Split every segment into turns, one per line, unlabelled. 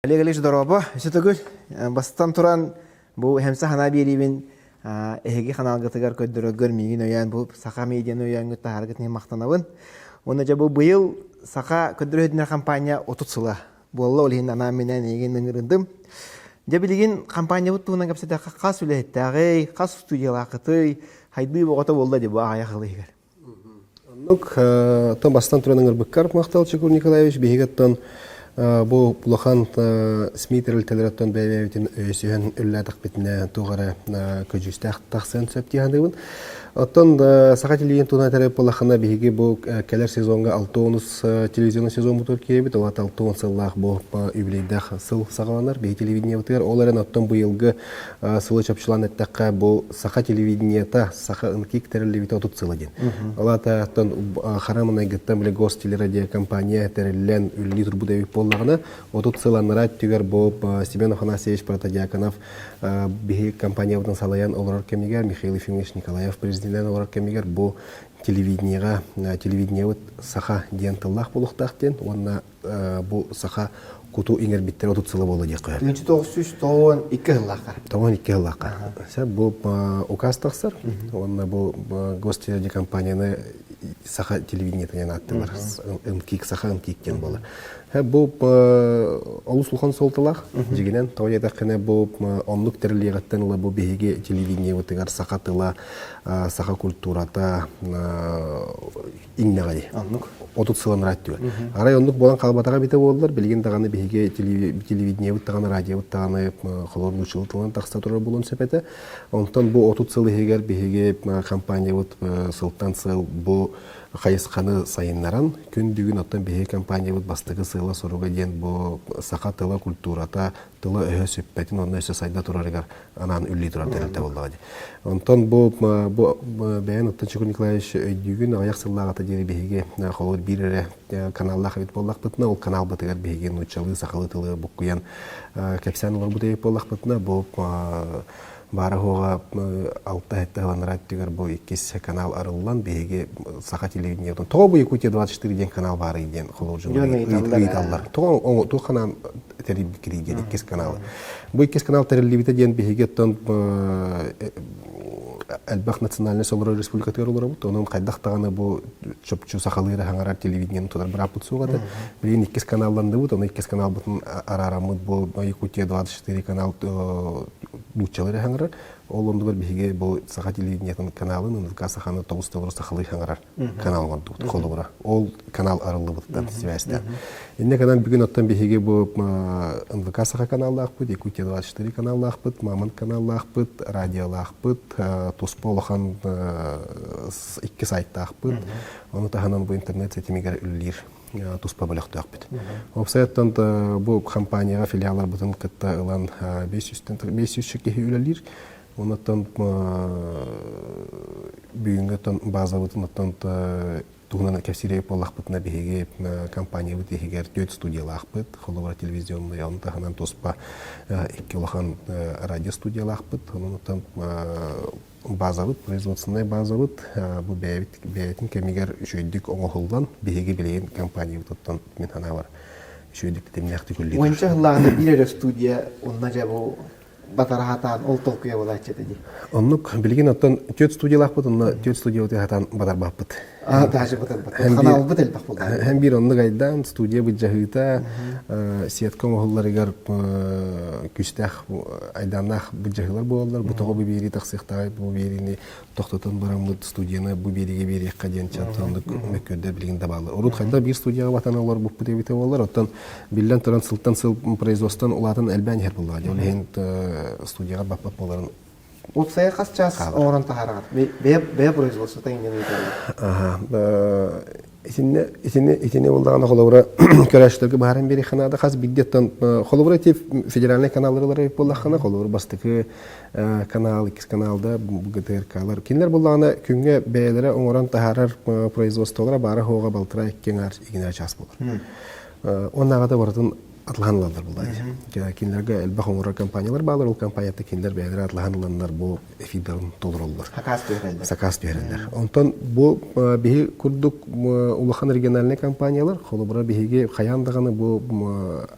Олег Ильич дорообо, өссө төгүл бастатан туран бу хэмсэ санаа биэриибин эһиги ханаалгытыгар көрдөрөргөр миигин өйөөн бу саха медианы өйөөҥҥүт таһааргыт иһин махтанабын. Уонна дьэ бу быйыл саха көрдөрөр компания 30 сыла буолла ол иһин анаан минээн эйигин ыҥырындым. Дьэ билигин компаниябыт туһунан кэпсэтэххэ хас үлэһиттээҕий, хас студиялааххытый, хайдыы боҕото буолла дии бу аҕыйах сыл иһигэр.
Оннук, оттон бастан туран ыҥырбыккар махтал Чекур Николаевич биһиги оттон бу улахан СМИ тэрилтэлэриттэн бэйэ-бэйэбитин өйөсүһэн үлэлээтэхпитинэ туох эрэ көдьүүстээх тахсыан сөп дии саныыбын. Оттон саха телевидение туһунан этэр буоллаххына биһиги бу кэлэр сезоҥҥа 60 телевизионный сезоммутугар киирэбит. Ол аата 60 сыллаах бу юбилейдаах сыл саҕаланар биһиги телевидениебытыгар. Ол эрэн оттон быйылгы сылы чопчулаан эттэххэ, бу саха телевидениета, саха НКИК тэриллибитэ 30 сыла диэн. Ол аата оттон хара маҥнайгыттан били гостелерадио компания тэриллэн үлэлии турбут эбит буоллаҕына, 30 сыл анараа өттүгэр бу Семен Афанасьевич Протодьяконов биһи компаниябытын салайан олорор кэмигэр, Михаил Ефимович Николаев президенинэн олорор кэмигэр бу телевидениеҕа телевидениебыт саха диэн тыллаах буолуохтаах диэн уонна бу саха куту иҥэрбиттэрэ 30 сыла буолла диэххэ сөп.
1992 сыллаахха.
92 сыллаахха. Сөп бу указ тахсар уонна бу гостелерадиокомпанияны саха телевидениетинэн ааттыылар. НКИК саха НКИК диэн буолар. Бу олус улахан суолталаах. Дьигинэн тоҕо диэтэххинэ бу оннук тэриллиэҕиттэн ыла бу биһиги телевидениебытыгар саха тыла, саха культурата иҥнэҕэй.
Оннук.
30 сыл анараа өттүгэр. Арай оннук буолан хаалбатаҕа эбитэ буоллар, билигин даҕаны биһиги телевидениебыт даҕаны, радиобыт даҕаны холобур нууччалыы тылынан тахса турар буолуон сөп этэ. Онтон бу 30 сыл иһигэр биһиги компаниябыт сылтан сыл бу хайысханы сайыннаран, күн бүгүн оттон биһиги компаниябыт бастакы сыала-соруга диэн бу саха тыла, культурата, тыла-өһө сүппэтин уонна өссө сайда турарыгар анаан үллии турар тэрилтэ буоллаҕа дии. Онтон бу бу бэйэн оттон Чукун Николаевич өйдүүгүн аҕыйах сыллааҕыта диэри биһиги холобур биир эрэ каналлаах эбит буоллахпытына ол каналбытыгар биһиги нууччалыы сахалыы тылы буккуйан кэпсээн олорбут эбит буоллахпытына бу баара-суоҕа алта-сэттэ сыл өттүгэр бу иккис канал арыллан биһиги саха телевидениетын тоҕо бу Якутия 24 диэн канал баарый диэн холобур дьон ыйыталлар. Тоҕо туох ханаан тэрийбиккитий диэн иккис каналы. Бу иккис канал тэриллибитэ диэн биһиги оттон элбэх национальнай олорор республикатыгар олоробут. Онон хайдах даҕаны бу чопчу сахалыы эрэ хаҥарар телевидениены тутар бырааппыт суох этэ. Билигин иккис каналланныбыт, ону иккис каналбытын араараммыт бу Якутия 24 канал нууччалыы эрэ хаҥарар. Ол оннугар биһиги бу саха телевидениетын каналын НВК саханы тоҕус толору сахалыы хаҥарар канал оҥордубут холобура. Ол канал арыллыбытынан сибээстээн. Иннэ гынан бүгүн оттон биһиги бу НВК саха каналлаахпыт, Якутия 24 каналлаахпыт, Мамонт каналлаахпыт, радиолаахпыт, туспа улахан икки сайтаахпыт. Ону таһынан бу интернет ситимигэр үлэлиир туспа бөлөхтөөхпүт. Уопсайыттан бу компанияҕа филиалларбытын кытта ылан 500 киһи үлэлиир. Онуттан бүгүҥҥү оттон базабытын оттон туһунан кэпсиир буоллахпытына биһиги компаниябыт иһигэр түөрт студиялаахпыт. Холобура телевизионный, ону таһынан туспа икки улахан радио студиялаахпыт. Онон оттон базабыт, производственнай базабыт бу бэйэбит бэйэтин кэмигэр үчүгэйдик оҥоһуллан биһиги билигин компаниябытыттан мин санаабар үчүгэйдик тэтимнээхтик үлэлиир.
Уонча сыллааҕыта биир эрэ студия онно дьэ бу батара сатаан ол толкуйа буолааччы этэ дии.
Оннук билигин оттон түөрт студиялаахпыт онно түөрт студиябытын сатаан батарбаппыт.
Аа даже батарбат. Ханаалбыт элбэх буолла.
Һэм биир оннук айдаан студия былдьаһыыта сетка оҥоһулларыгар күүстээх айдааннаах былдьаһыылар буолаллар. Бу тоҕо бу биэрии тахсыахтааҕый бу биэриини тохтотон бараммыт студияны бу биэриигэ биэриэххэ диэн оннук мөккүөрдэр билигин да бааллар. Урут хайдах биир студияҕа батан олорбуппут эбитэ буоллар, оттон биллэн туран сылтан сыл производствон улаатан элбээн иһэр буоллаҕа. Ол иһин студияҕа баппат буоларын
Уопсайа хас чаас оҥорон таһаараҕыт? Бэйэ бэйэ производствота иҥэн
ыытыллар. Итиннэ итини итини булдаҕына холобура көрөөччүлэргэ быһааран биэриэххэ наада хас биирдиттэн холобура ити федеральнай каналлары ылар эбит буоллаххына холобура бастакы канал иккис каналда ГТРКлар кинилэр буллаҕына күҥҥэ бэйэлэрэ оҥорон таһаарар производстволара баара суоҕа балтараа икки аҥаар игинэ чаас буолар. Оннааҕыта барытын. атлаһан ылаллар буллааччы. Кинилэргэ элбэх оҥорор компаниялар баалар, ол компанияттан кинилэр бэйэлэрэ атлаһан ыланнар бу эфирдарын толороллор.
Сакаас түһэрэллэр.
Сакаас түһэрэллэр. Онтон бу биһи курдук улахан региональнай компаниялар, холобура биһиги хайаан даҕаны бу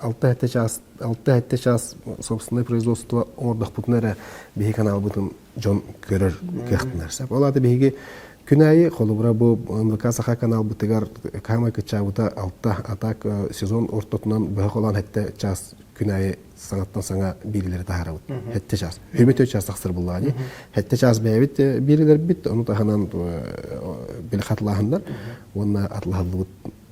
6-7 чаас 6-7 чаас собственное производство оҥордохпутуна эрэ биһи каналбытын дьон көрөр кыахтанар. Ол аата биһиги күн аайы холобура бу НВК Саха каналбытыгар хаамай кыччаабыта алта атак сезон ортотунан быһа холоон хэттэ час күн аайы саҥаттан саҥа биирилэри таһаарабыт. Хэттэ час. Үмүт час тахсар буллаҕа дии. Хэттэ час бэйэбит биирилэрбит, ону таһынан били хатылааһыннар уонна атлаһыллыбыт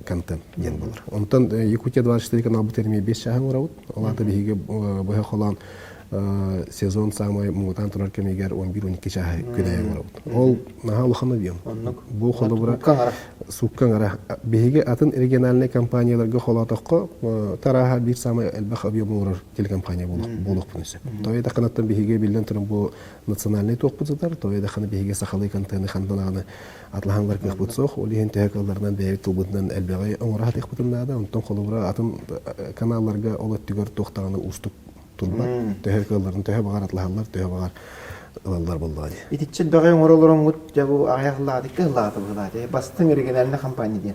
контент диэн буолар. Онтон Якутия 24 каналбыт эмиэ 5 чааһын оҥоробут. Ол аата биһиги быһа холоон сезон саамай муҥутаан турар кэмигэр 11-12 чааһы күн аайы оҥоробут. Ол наһаа улахан объем. Бу холобура суукка аҥара. Биһиги атын региональнай компанияларга холоотоххо тарааһа биир саамай элбэх объем оҥорор телекомпания буолуохпун сөп. Тоҕо диэтэххинэ биһиги биллэн туран бу национальнай туохпут сытар, тоҕо диэтэххинэ биһиги сахалыы контены хантан даҕаны атлаһан ылар кыахпыт суох. Ол иһин төһө кыалларынан бэйэбит тылбытынан элбэҕи оҥоро сатыахпытын наада. Онтон холобура атын каналларга ол өттүгэр туох даҕаны уустук турбат. Төһө кыалларын төһө баҕар атлаһаллар, төһө баҕар ылаллар буоллаҕа дии.
Итиччэ элбэҕи оҥоро олороҥҥут дьэ бу аҕыйах ыллаатыкка ыллаата быһыылаата. Бастыҥ региональнай компания диэн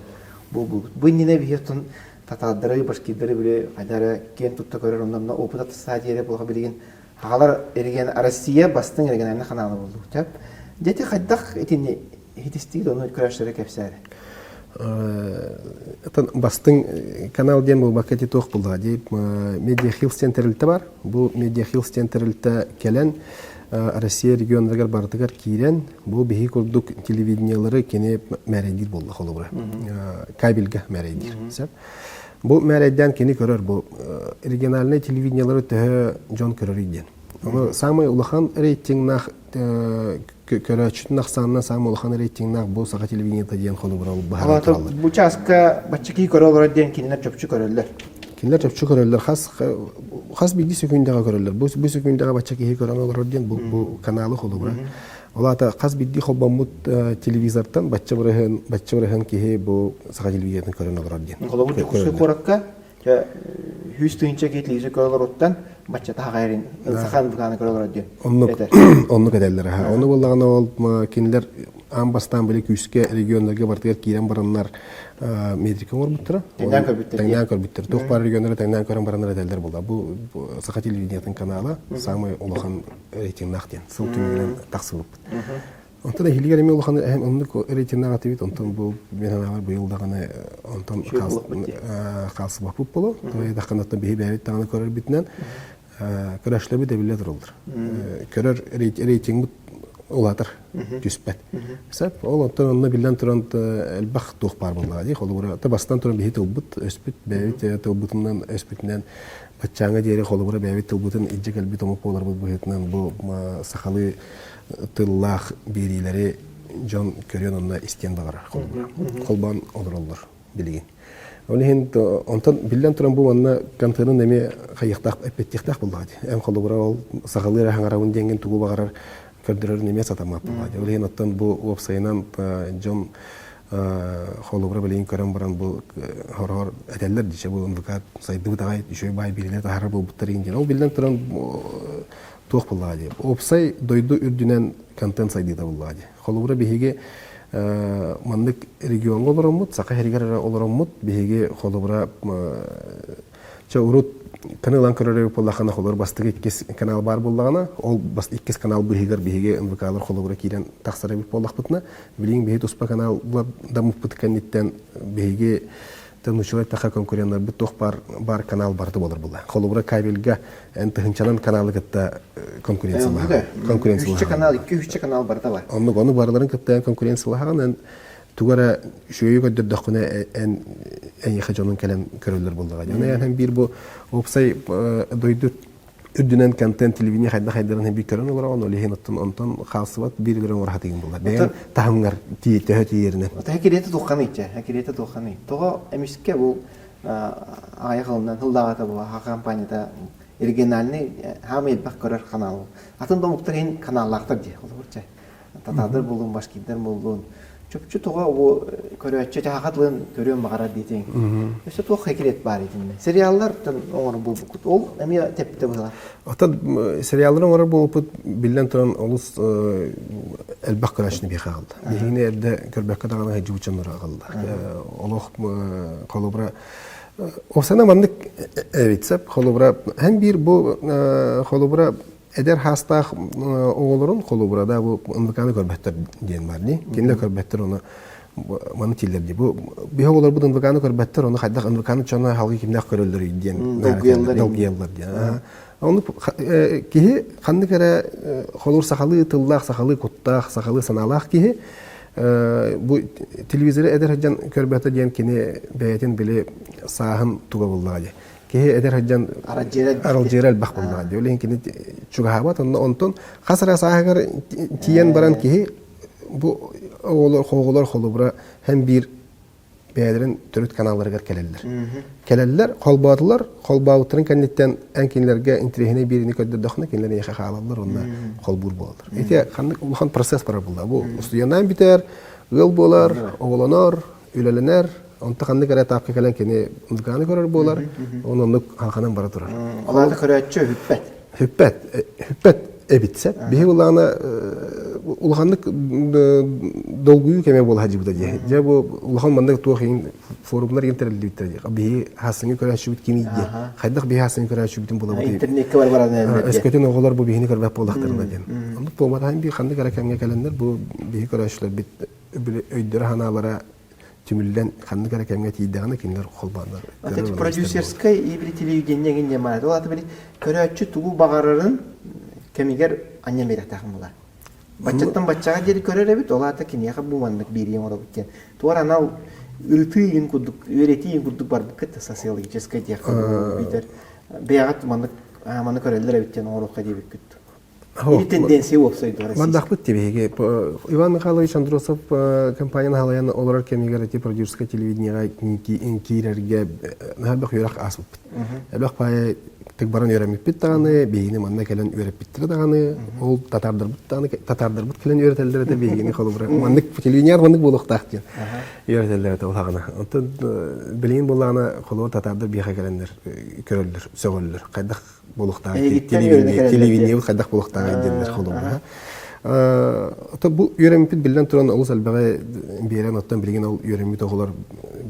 буолбут. Бу иннинэ биһи оттон татаардары, башкирдары били хайда эрэ киэн тутта көрөр онно опыт атастаһа диэри буолха билигин Хагалар регион Россия бастыҥ региональнай ханаала буоллубут. Дьэ ити хайдах итини иһитистигит ону көрөөччүлэрэ кэпсээри.
Бастыҥ канал диэн буолбакка ити туох буоллаҕа дии Media Hills диэн тэрилтэ бар. Бу Media Hills диэн тэрилтэ кэлэн Россия регионнарыгар барытыгар киирэн бу биһи курдук телевидениелары кини мээрэйдиир буолла холобура. Кабельга мээрэйдиир. Бу мээрэйдээн кини көрөр бу региональнай телевидениелары төһө дьон көрөрүй диэн. Ону самый улахан рейтингнаах көрөөччүтүн ахсаанынан самый улахан рейтингнаах бу саха телевидениета диэн холобура быһааран тураллар.
Бу чааска бачча көрө олорор диэн кинилэр чопчу көрөллөр.
Кинилэр чопчу көрөллөр. Хас хас биирдии сөкүүндэҕэ көрөллөр. Бу бу сөкүүндэҕэ бачча киһи көрөн олорор диэн бу бу каналы холобура. Ол аата хас биирдии холбоммут телевизортан бачча бырыһыан бачча бырыһыан киһи бу саха телевидениетын көрөн олорор диэн.
Холобур Дьокуускай куоракка 100 тыһыынча киһи телевизор көрө олоруттан бачча таһаҕайрын саха НВК-ны көрө олорор диэн.
Оннук оннук этэллэр аха. Ону буоллаҕына ол кинилэр аан бастаан били күүскэ регионнарга барытыгар киирэн бараннар метрика оҥорбуттара.
Тэҥнээн көрбүттэр.
Тэҥнээн көрбүттэр. Туох баар регионнары тэҥнээн көрөн бараннар этэллэр буолла. Бу саха телевидениетын канала самый улахан рейтингнаах диэн сыл түмүгүнэн тахсыбыппыт. Онтон эһилигэр эмиэ улахан оннук рейтингнаах этибит. Онтон бу мин санаабар быйыл даҕаны онтон хаалсыбаппыт боло. Тоҕо биһи бэйэбит даҕаны көрөрбүтүнэн көрөөччүлэрбит эбиллэ тураллар. Көрөр рейтингбит улаатар түспэт. Сөп. Ол онтон онно биллэн туран элбэх туох баар буоллаҕа дии. Холобура, бастан туран биһи тылбыт, өспүт, бэйэбит тылбытынан, өспүтүнэн баччааҥҥа диэри холобура бэйэбит тылбытын илдьэ кэлбит омук буоларбыт быһыытынан бу сахалыы тыллаах биэриилэри дьон көрүөн онно истиэн баҕарар холобура. Холбоон олороллор билигин. Ол иһин онтон биллэн туран бу манна контенын эмиэ хайыахтаах эппиэттиэхтээх буоллаҕа дии. Эн холобура ол сахалыы эрэ хаҥарабын диэҥҥин тугу баҕарар көрдөрөрүн эмиэ сатаммат буоллаҕа дии. Ол иһин оттон бу уопсайынан дьон холобура билигин көрөн баран бу хороҕор этэллэр дии бу НВК сайдыбыт аҕай үчүгэй баай бииринэ таһаарар буолбуттар иһин диэн. Ол биллэн туран туох буоллаҕа дии. Уопсай дойду үрдүнэн контент сайдыыта буоллаҕа дии. Холобура биһиги маннык региоҥҥа олороммут, Саха сиригэр эрэ олороммут, биһиги холобура чэ урут каны ылан көрөр буоллаххына холобур бастакы иккис канал баар буоллаҕына, ол бас иккис канал быыһыгар биһиги НВК-лар холобура киирэн тахсар эбит буоллахпытына, билигин биһиги туспа канал даммыппыт кэнниттэн биһиги нууччалар эттэххэ конкуреннарбыт туох баар баар канал барыта буолар буолла. Холобура кабельга эн тыһынчанан каналы кытта конкуренциялаһаҕын.
Конкуренциялаһаҕын. канал, икки үччэ канал барыта бар.
Оннук, ону барыларын кытта эн конкуренциялаһаҕын, эн тугу эрэ үчүгэйи көрдөрдөххүнэ эн эйиэхэ дьонун кэлэн көрөллөр буоллаҕа. Ону эн биир бу уопсай дойду үрдүнэн контент телевидение хайдах хайдарын биир көрөн олороҕун, ол иһин оттон онтон хаалсыбат биир үлэрин оҥоро сатыгын буолар. Бэйэҥ таһымҥар төһө тиийэринэн.
Хакириэти туохханый чэ? Хакириэти туохханый? Тоҕо эмискэ бу аҕыйах ылынан сыллааҕыта бу аха компанията региональный хаамай элбэх көрөр канал. Атын да омуктар иһин каналлаахтар дии. Холобур чэ. Татардар буоллун, башкирдар буоллун, Чопчу тоҕо бу көрөөччү саха тылын көрүөн баҕарар диэтиҥ. Өссө туох секрет баар итиннэ? Сериаллартан оҥорор буолбуккут. Ол эмиэ тэптэ быһыылаах.
Оттон сериаллары оҥорор буолбуппут биллэн туран олус элбэх көрөөччүнү биһиэхэ аҕалла. Биһигини эрдэ көрбөккө даҕаны сылдьыбыт дьоннору аҕалла. Олох холобура Оксана маннык эбит сөп. Холобура һэн биир бу холобура эдэр хаастаах оҕолорун холобура да бу НВК-ны көрбөттөр диэн бар дии. Кинилэр көрбөттөр ону маны тииллэр дии. Бу биһи оҕолорбут НВК-ны көрбөттөр, ону хайдах НВК-ны чоно халгы кимнээх көрөллөрүй диэн долгуйаллар диэн. Ону киһи ханнык эрэ холур сахалыы тыллаах, сахалыы куттаах, сахалыы санаалаах киһи бу телевизоры эдэр сылдьан көрбөтө диэн кини бэйэтин били сааһын туга буллаҕа дии. Киһи эдэр сылдьан аралдьыйара элбэх буоллаҕа дии. Ол иһин кини чугаһаабат. Онно онтон хас эрэ сааһыгар тиийэн баран киһи бу оҕолор хоҕолор холобура һэн биир бэйэлэрин төрүт каналларыгар кэлэллэр. Кэлэллэр, холбоотулар, холбообуттарын кэнниттэн эн кинилэргэ интэриэһинэй биэриини көрдөрдөххүнэ кинилэр эйиэхэ хаалаллар уонна холбуур буолаллар. Ити ханнык улахан процесс барар буолла. Бу устудьуоннаан бүтэр, ыал буолар, оҕолонор, үлэлэнэр, онто ханнык эрэ этапка кэлэн кини музыканы көрөр буолар, оны оннук халханан бара турар.
Олаата көрөөччү үппэт.
Үппэт, үппэт эбит сеп. Биһи улаана улаханнык долгуйуу кэмэ буола сылдьыбыта дии. Дьэ бу улахан маннык туох иһин форумнар иһин тэриллибиттэр дии. Биһи хассыҥы көрөөччүбүт кимий диэн. Хайдах биһи хассыҥы көрөөччүбүтүн булабыт.
Интернеккэ бар баран
Өскөтүн оҕолор бу биһини көрбөт буоллахтарына диэн. Оннук буолбатаҕын биир ханнык эрэ кэмҥэ кэлэннэр бу биһи көрөөччүлэрбит өйдөрө-санаалара түмүллэн ханнык эрэ кэмҥэ тиийдэҕинэ кинилэр холбооннор
продюсерскай ибри телевидение эҥин диэн баар. Ол аата били көрөөччү тугу баҕарарын кэмигэр анньан биэриэхтээхин буолар. Баччаттан баччаҕа диэри көрөр эбит, ол аата киниэхэ бу маннык биэриэҥ оҥоробут диэн. Туор анал ырытыы иһин курдук, үөрэтии иһин курдук барбыккыт социологическай диэххэ биитэр бэйэҕит маннык маны көрөллөр эбит диэн оҥоруохха диэбиккит. Или тенденция уопсай
Мандахпыт биһиги. Иван Михайлович Андросов компанияны халайан олорор кэмигэр ити продюсерскай телевидениеҕа киирэргэ наһаа элбэх үөрэх ааспыппыт. Элбэх паайа тык баран үөрэммиппит даҕаны, биһигини манна кэлэн үөрэппиттэрэ даҕаны, ол татаардарбыт даҕаны татаардарбыт кэлэн үөрэтэллэр этэ биһигини холобура. Маннык телевидение маннык буолуохтаах диэн үөрэтэллэр этэ улаҕана. Онтон билигин буоллаҕына холобур татаардар биһиэхэ кэлэннэр көрөллөр, сөҕөллөр. Хайдах буолуохтааҕый телевидениебит хайдах буолуохтааҕый диэннэр холобура. Ото бу үөрэммиппит биллэн туран олус элбэҕи биэрэн оттон билигин ол үөрэммит оҕолор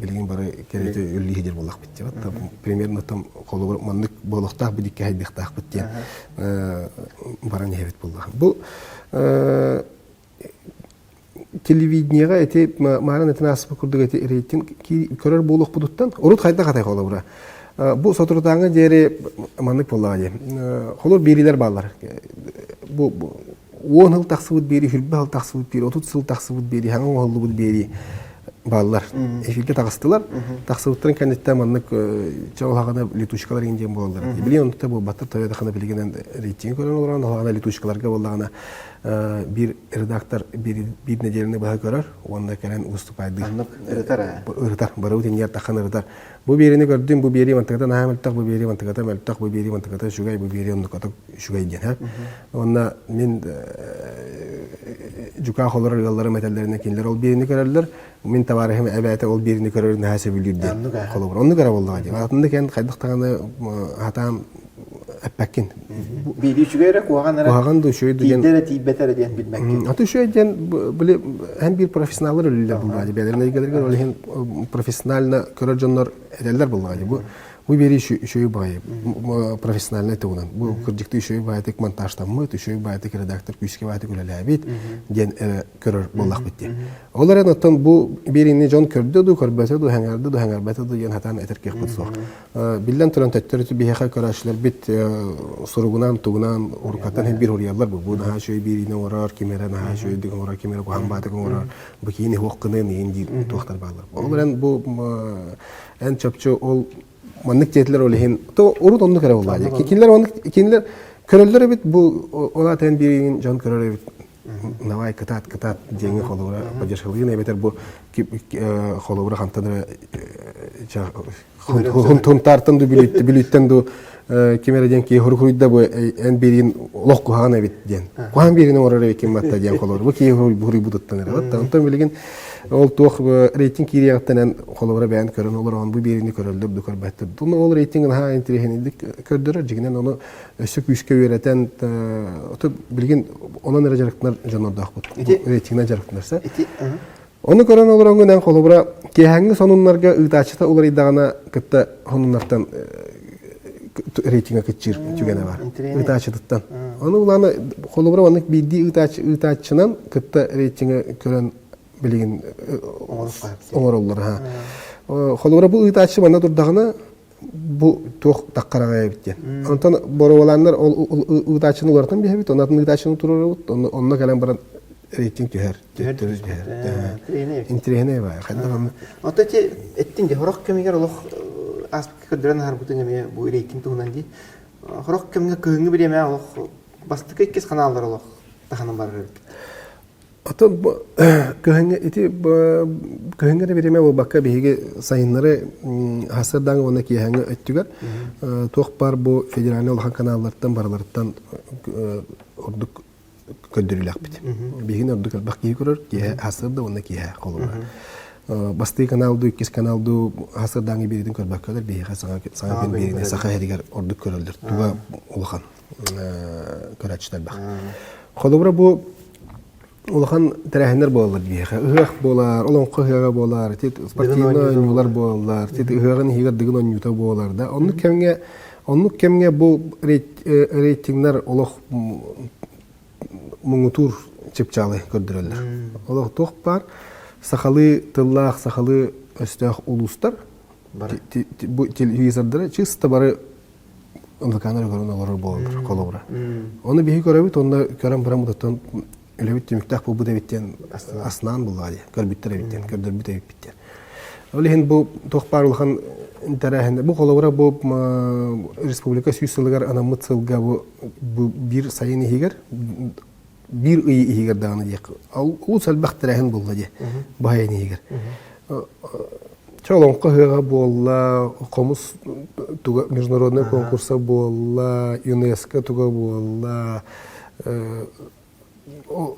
билигин бары кэриэтэ үллүү сылдьар буоллахпыт диэбит. Примерно там холобур маннык буолуохтаах бидиккэ хайдыахтаахпыт диэн баран иһэбит буоллаҕа. Бу телевидениеҕа ити маарын этин ааспыт курдук ити рейтинг көрөр буолуохпутуттан урут хайдах атай холобура бу соторутааҥҥа диэри маннык буоллаҕа дии холобур биэриилэр бааллар бу 10 сыл тахсыбыт биэрии 20 сыл тахсыбыт биэрии 30 сыл тахсыбыт биэрии хаҥа оҥоһуллубут биэрии бааллар эфиргэ таҕыстылар тахсыбыттарын кэнниттэн маннык чаҕылхаҕына летучкалар диэн буолаллар билигин оннук буолбаттар тойотахына билигин рейтинг көрөн олорон олаҕына летучкаларга буоллаҕына биир редактор биир нэдиэлэни быһа көрөр уонна кэлэн выступайдыыр.
Оннук ырытар ээ.
Ырытар. Барыбыт иннигэр таххан ырытар. Бу биэриини көрдүм, бу биэрии мантыката наһаа мөлтөх, бу биэрии мантыката мөлтөх, бу биэрии мантыката үчүгэй, бу биэрии оннуката үчүгэй диэн. Уонна мин дьукаах олорор ыалларым этэллэринэн кинилэр ол биэриини көрөллөр. Мин табаарыһым эбээтэ ол биэриини көрөрүн наһаа сөбүлүүр диэн. Холобур, оннук эрэ буоллаҕа дии. Атыннык эн хайдах даҕаны хатаан эппэккин.
Биири үчүгэй эрэ, куһаҕан эрэ.
Куһаҕан да үчүгэй да диэн.
Тиийдэ эрэ, тиийбэтэ эрэ диэн билбэккин.
Аты үчүгэй диэн били эн биир профессионаллар үлэлииллэр буоллаҕа дии. Бэйэлэрин эйгэлэригэр ол иһин профессионально көрөр дьоннор этэллэр буоллаҕа дии. Бу бу биэрии үчүгэй баҕайы профессиональнай тугунан. Бу кырдьыктыы үчүгэй баҕайытык монтажтаммыт, үчүгэй баҕайытык редактор күүскэ баҕайытык үлэлээбит диэн көрөр буоллахпыт дии. Ол эрэн оттон бу биэриини дьон көрдө дуу, көрбөтө дуу, сэҥээрдэ дуу, сэҥээрбэтэ дуу диэн сатаан этэр кыахпыт суох. Биллэн туран төттөрү биһиэхэ көрөөччүлэрбит суругунан, тугунан уруккаттан иһин биир уруйаллар бу. Бу наһаа үчүгэй биэриини оҥорор, ким эрэ наһаа үчүгэйдик оҥорор, ким эрэ куһаҕан баатык оҥорор, бу киини суох гыныан иһин диир туохтар бааллар. Ол эрэн бу эн чопчу ол маннык диэтилэр ол иһин то урут оннук эрэ буоллаҕа дии. Кинилэр оннук кинилэр көрөллөр эбит бу ол аата эн биэриигин дьон көрөр эбит давай кытаат кытаат диэҥи холобура поддержкалыын эбэтэр бу холобура хантан эрэ хунтаартан ду бүлүүттэн ду ким эрэ диэн киһи хуруйда бу эн бириин олох куһаҕан эбит диэн куһаҕан бириин оҥорор эбит ким батта диэн холобур бу киһи хуруйбутуттан эрэ онтон билигин. Ол туох рейтинг киириэҕиттэн эн холобура бэйэн көрөн олороҕун бу биэриини көрөллөр ду көрбөттөр. Ону ол рейтинг наһаа интэриэһинэйдик көрдөрөр. Дьиҥинэн ону өссө күүскэ үөрэтэн билигин онон эрэ дьарыктанар дьоннордоохпут. Рейтингнэн дьарыктанарса. Ону көрөн олороҥҥун эн холобура киэһээҥҥи сонуннарга ыытааччыта уларыйдаҕына кытта сонуннартан рейтингэ кыччыыр түгэнэ бар. Ыытааччытыттан. Ону улаана холобура маннык биирдии ыытааччы ыытааччынан кытта рейтингэ көрөн билигин оҥороллор. Холобура бу ыытааччы манна турдаҕына бу туох таххараҕа эбит диэн. Онтон боруобалааннар ол ыытааччыны уларытан биһэбит, онно ыытааччыны туруорабыт, онно кэлэн баран рейтинг түһэр. Түһэр түһэр. Интэриэһинэй баар. Хайдах онно.
Ото ити эттин де хорох кэмигэр олох ааспыкка көрдөрөн аһарбытыҥ эмиэ бу рейтинг туһунан дии. Хорох кэмҥэ кыһыҥҥы бириэмэ олох бастакы иккис ханааллар олох таһынан барар эбит.
Оттон кыһыҥҥы ити кыһыҥҥы эрэ бириэмэ буолбакка биһиги сайыннары сарсыардааҥы уонна киэһээҥҥи өттүгэр туох баар бу федеральнай улахан каналлартан барыларыттан ордук көрдөрүүлээхпит. Биһигини ордук элбэх киһи көрөр, киэһэ сарсыарда уонна киэһэ холобура. Бастыы канал дуу, иккис канал дуу сарсыардааҥы биэриитин көрбөккөлөр биһиэхэ саҥа саҥа күн биэриини саха иһигэр ордук көрөллөр. Туга улахан көрөөччүтэ элбэх. Холобура бу улахан тэрээһиннэр буолаллар биһиэхэ. Ыһыах буолар, олоҥхо ыһыаҕа буолар, ити спортивнай оонньуулар буолаллар, ити ыһыаҕын иһигэр дыгын оонньуута буолар да. Оннук кэмҥэ оннук кэмҥэ бу рейтингнэр олох муҥутуур чыпчаалы көрдөрөллөр. Олох туох баар сахалыы тыллаах, сахалыы өстөөх улуустар бу телевизордары чисто бары НВК-нар көрөн олорор буолаллар холобура. Ону биһи көрөбүт, онно көрөн баран мутаттан үлэбит түмүктээх буолбут эбит диэн аснаан буллаҕа дии, көрбүттэр эбит диэн, көрдөрбүт эбиппит диэн. Ол иһин бу туох баар улахан интэрэһин, бу холобура бу республика сүүс сылыгар анаммыт сылга бу, бу биир сайын иһигэр биир ый иһигэр даҕаны диэх олус элбэх тэрээһин буолла дии баһайын иһигэр Чэ олоҥхо ыһыаҕа буолла, хомус туга международный конкурса буолла, ЮНЕСКО туга буолла,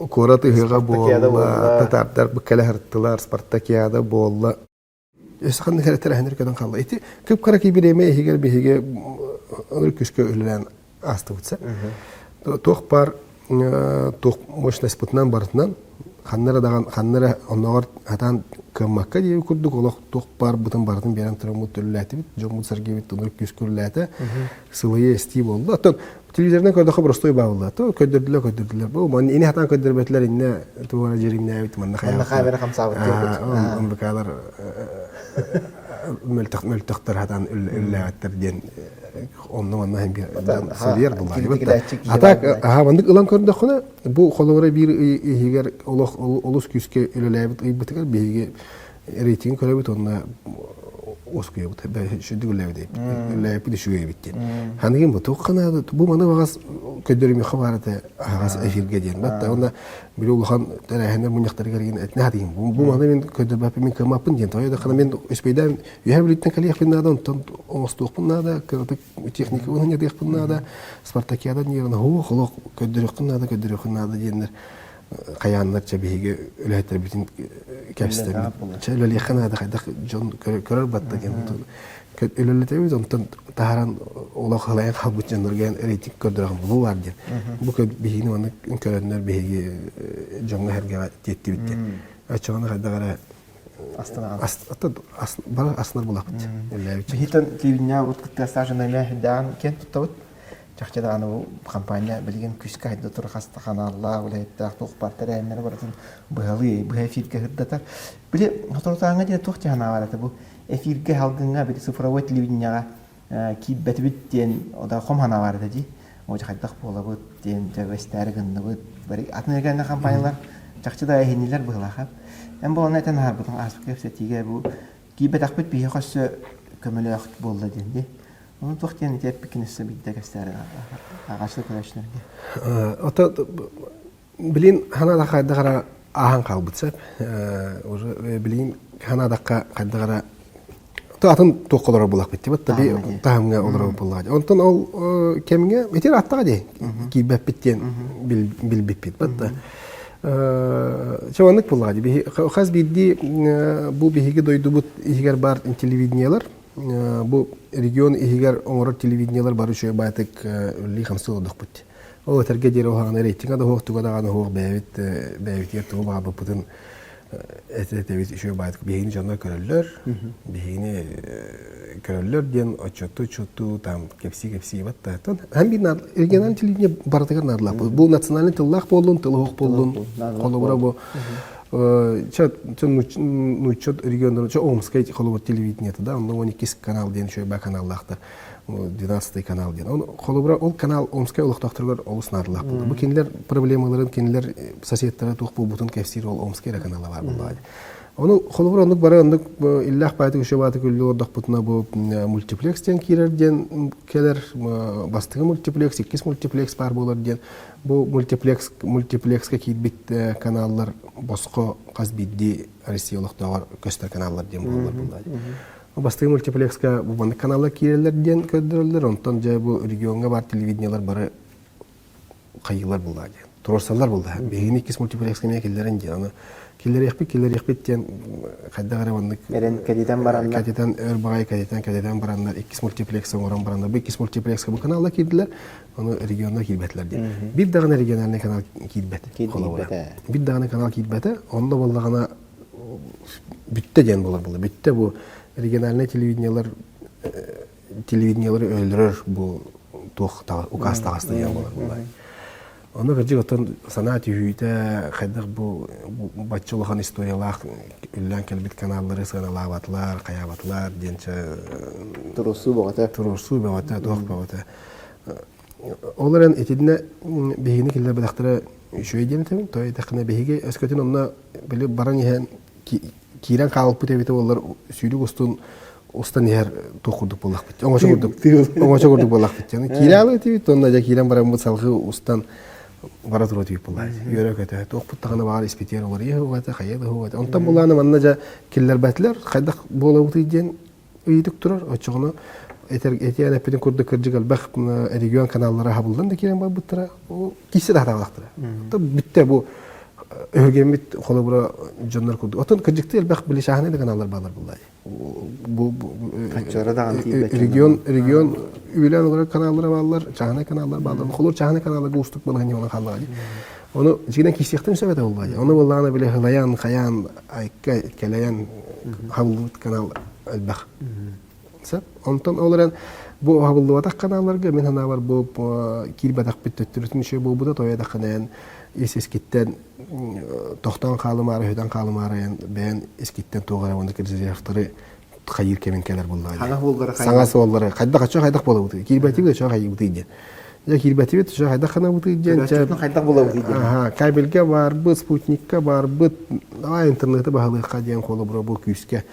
куорат ыһыаҕа буолла, татаардар кэлэ сырыттылар, спартакиада буолла. Өссө ханнык эрэ тэрээһиннэр көтөн хаалла. Ити кып-кыра бириэмэ иһигэр биһиги өр күүскэ үлэлээн аастыбыт сэ. Туох баар туох мощностьпытынан барытынан ханна эрэ даҕан ханна эрэ оннооҕор хатаан кыаммакка диэби курдук олох туох баарбытын барытын биэрэн тураммыт үлэлээтибит дьоммут сэргэбит ынырык күүскэ үлэлээтэ сылыйа эстии буолла оттон телевизорынан көрдөххө простой баалла то көрдөрдүлэр көрдөрдүлэр бу манна ини хатаан көрдөрбөтүлэр иннэ туора дьириҥнээбит манна
манна камера хамсаабыт диэбит
МВКлар мөлтөх мөлтөхтөр хатаан үллээбэттэр диэн онно манна суруйар буллаҕа а так аха маннык ылан көрдөххүнэ бу холобура биир ый иһигэр олох олус күүскэ үлэлээбит ыйбытыгар биһиги рейтинг көрөбүт уонна уоскуйабыт сүрдүк үлэлээбит үлэлээбиппит үчүгэй эбит диэн ханыгын бу туох ханаада бу маны баҕас көрдөрүмүөххэ баар этэ аһаҕас эфиргэ диэн батта уонна били улахан тэрээһиннэр мунньахтарыгар игин этинэ хатыйын бу маны мин көрдөрбөппүн мин кыаммаппын диэн тоҕо да мин үспэйдээн үһэ бүлүүттэн кэлиэхпин наада онтон оҥостуохпун наада кыратык техникабын ханньатыахпын наада спартакиада диэн хуох олох көрдөрүөххүн наада көрдөрүөххүн наада диэннэр хайааннар чэ биһиги үлэһиттэрбитин кэпсэтэммит чэ үлэлиэххэ наада хайдах дьон көрөр батта диэн үлэлэтэбит онтон таһааран олох ылайан хаалбыт дьоннорго рейтинг көрдөрөҕүн бу баар диэн бу биһигини маннык көрөннөр биһиги дьоҥҥо сэргэҕэ тиэттибит диэн оччоҕуна хайдах эрэ бары астынар булаппыт
Биһитэн телевидение урут кыттыгастаах дьоно эмиэ үрдээҕин киэн туттабыт. Чахчы даҕаны бу компания билигин күүскэ хайда турар хас да ханааллаах, үлэһиттээх туох баар тэрээһиннэри барытын быһалыы, быһа эфиргэ сырдатар. Били соторутааҥҥа диэри туох дьаһана баар этэ бу эфиргэ салгыҥҥа били цифровой телевидениеҕа киирбэтибит диэн ода хом санаа баар этэ дии. Оо хайдах буолабыт диэн дьэ эстээри гынныбыт. Бары атын эргэннэ компаниялар чахчы да эһиннилэр быһыылаах. Эн буолана этэн аһарбытыҥ ааспыт кэпсэтиигэ бу киирбэтэхпит биһиэхэ өссө көмөлөөх буолла диэн дии. Ону туох диэн ити эппиккин өссө биирдэ кэпсээри ааҕааччы көрөөччүлэргэ.
Ото билин ханаадахха хайдах эрэ ааһан хаалбыт сөп. Уже билигин ханаадахха хайдах эрэ атын туохха олорор буоллахпыт дии батта таһымҥа олорор буоллаҕа онтон ол кэмҥэ ити аттаҕа дии киирбэппит диэн билбиппит батта. Чэ оннук буоллаҕа дии. Хас биирдии бу биһиги дойдубут иһигэр баар телевидениелар, бу регион иһигэр оҥорор телевидениелар бары үчүгэй баайтык үлэлии-хамсыы олордохпут. Ол этэргэ диэри уһаҕана рейтингэ да суох, туга даҕаны суох бэйэбит бэйэбитигэр тугу баҕарбыппытын этэбит үчүгэй баайтык биһигини дьоннор көрөллөр, биһигини көрөллөр диэн отчуоттуу-отчуоттуу там кэпсии-кэпсии батта. Һәм биир региональный телевидение барытыгар наадалаах. Бу национальный тыллаах буоллун, тыл оһох буоллун, холобура бу нуучча регионнарын, Омскай холобур телевидениета да, онно 12 канал диэн үчүгэй каналлаахтар. 12 канал диэн. Он холобура ол канал Омскай олохтоохторугар олус наадалаах буолла. Бу кинилэр проблемаларын, кинилэр соседтара туох буолбутун кэпсиир ол Омскай эрэ канала бар буоллаҕа. Ону холобура оннук бары оннук иллээх баайтык үчүгэй баайтык үллүү олордохпутуна бу мультиплекс диэн киирэр диэн кэлэр бастакы мультиплекс, иккис мультиплекс баар буолар диэн бу мультиплекс мультиплекска киирбит каналлар босхо хас биирдии Россия олохтооҕор көстөр каналлар диэн буолаллар буоллаҕа. Бастакы мультиплекска бу маннык каналлар киирэллэр диэн көрдөрөллөр. Онтон дьэ бу региоҥҥа баар телевидениелар бары хайыылар буоллаҕа диэн. Туруорсаллар буоллаҕа. Биһигини иккис мультиплекска эмиэ киллэрэн диэн. Аны киллэриэхпит, киллэриэхпит диэн хайдах эрэ маннык
Эрэн кэтитэн бараннар.
Кэтитэн өр баҕайы кэтитэн кэтитэн бараннар иккис мультиплекс оҥорон бараннар. Бу иккис мультиплекска бу каналлар киирдилэр. Ону регионнар киирбэтилэр диэн. Биир даҕаны региональный канал киирбэт.
Киирбэтэ.
Биир даҕаны канал киирбэтэ. Онно буоллаҕына бүттэ диэн буолар буолла. Бүттэ бу региональнай телевидениелар телевидениелары өлөрөр бу туох указ таҕыста диэн буолар буолла. Ону кырдьык оттон санаа түһүүтэ хайдах бу бачча улахан историялаах үллээн кэлбит каналлары сыаналаабатылар, хайаабатылар диэн
Туруорсуу бөҕөтө.
Туруорсуу бөҕөтө, туох бөҕөтө. Ол эрэн итиннэ биһигини киллэрбэтэхтэрэ үчүгэй диэн этэбин. То этэххинэ биһиги өскөтүн онно били баран иһэн киирэн хаалбыт эбитэ буоллар сүүрүк устун устан иһэр туох курдук буоллахпыт. Оҥочо курдук. Оҥочо курдук буоллахпыт. Киирэ этибит, онно дьэ киирэн бараммыт салгыы устан бара туруо этибит буоллаа. Үөрэ-көтө. Туохпут даҕаны баҕар испитиэр олорыйа уһугата, хайа да уһугата. Онтон булааны манна дьэ киллэрбэтилэр. Хайдах буолабытый диэн ыйытык турар. Оччоҕуна этиэн эппитин курдук кырдьык элбэх регион каналлара хабыллан да киирэн барбыттара. Киирсэ да хатаабатахтара. Бүттэ бу өһүргэммит холобура дьоннор курдук. Оттон кырдьыктыы элбэх били чааһынай да каналлар баалар буоллаа. Бу регион регион үбүлээн олорор каналлара бааллар, чааһынай каналлар бааллар. Холобур чааһынай каналларга уустук балаһыанньа буолан хааллаҕа дии. Ону дьиҥинэн киирсиэхтэрин сөп этэ буоллаҕа дии. Ону буоллаҕына били хылайан, хайаан, айка кэлэйэн хабыллыбыт канал элбэх. Сөп. Онтон ол эрэн бу хабыллыбатах каналларга мин санаабар бу киирбэтэхпит төттөрүтүн үчүгэй буолбута тоойо ис-искиттэн тохтоон хаалымаары, өһүтэн хаалымаары бэйэн искиттэн туох эрэ уонна резервтары хайыыр кэмин кэлэр буоллаҕа.
Саҥа суоллары
Саҥа суоллары хайдах очо хайдах буолабытый? Киирбэтибит очо хайыбытый диэн. Дьэ киирбэтибит очо хайдах ханабытый диэн.
Чэ хайдах буолабытый диэн.
Аха, кабельгэ барбыт, спутникка барбыт, давай интернети баһылыахха диэн холобура бу күүскэ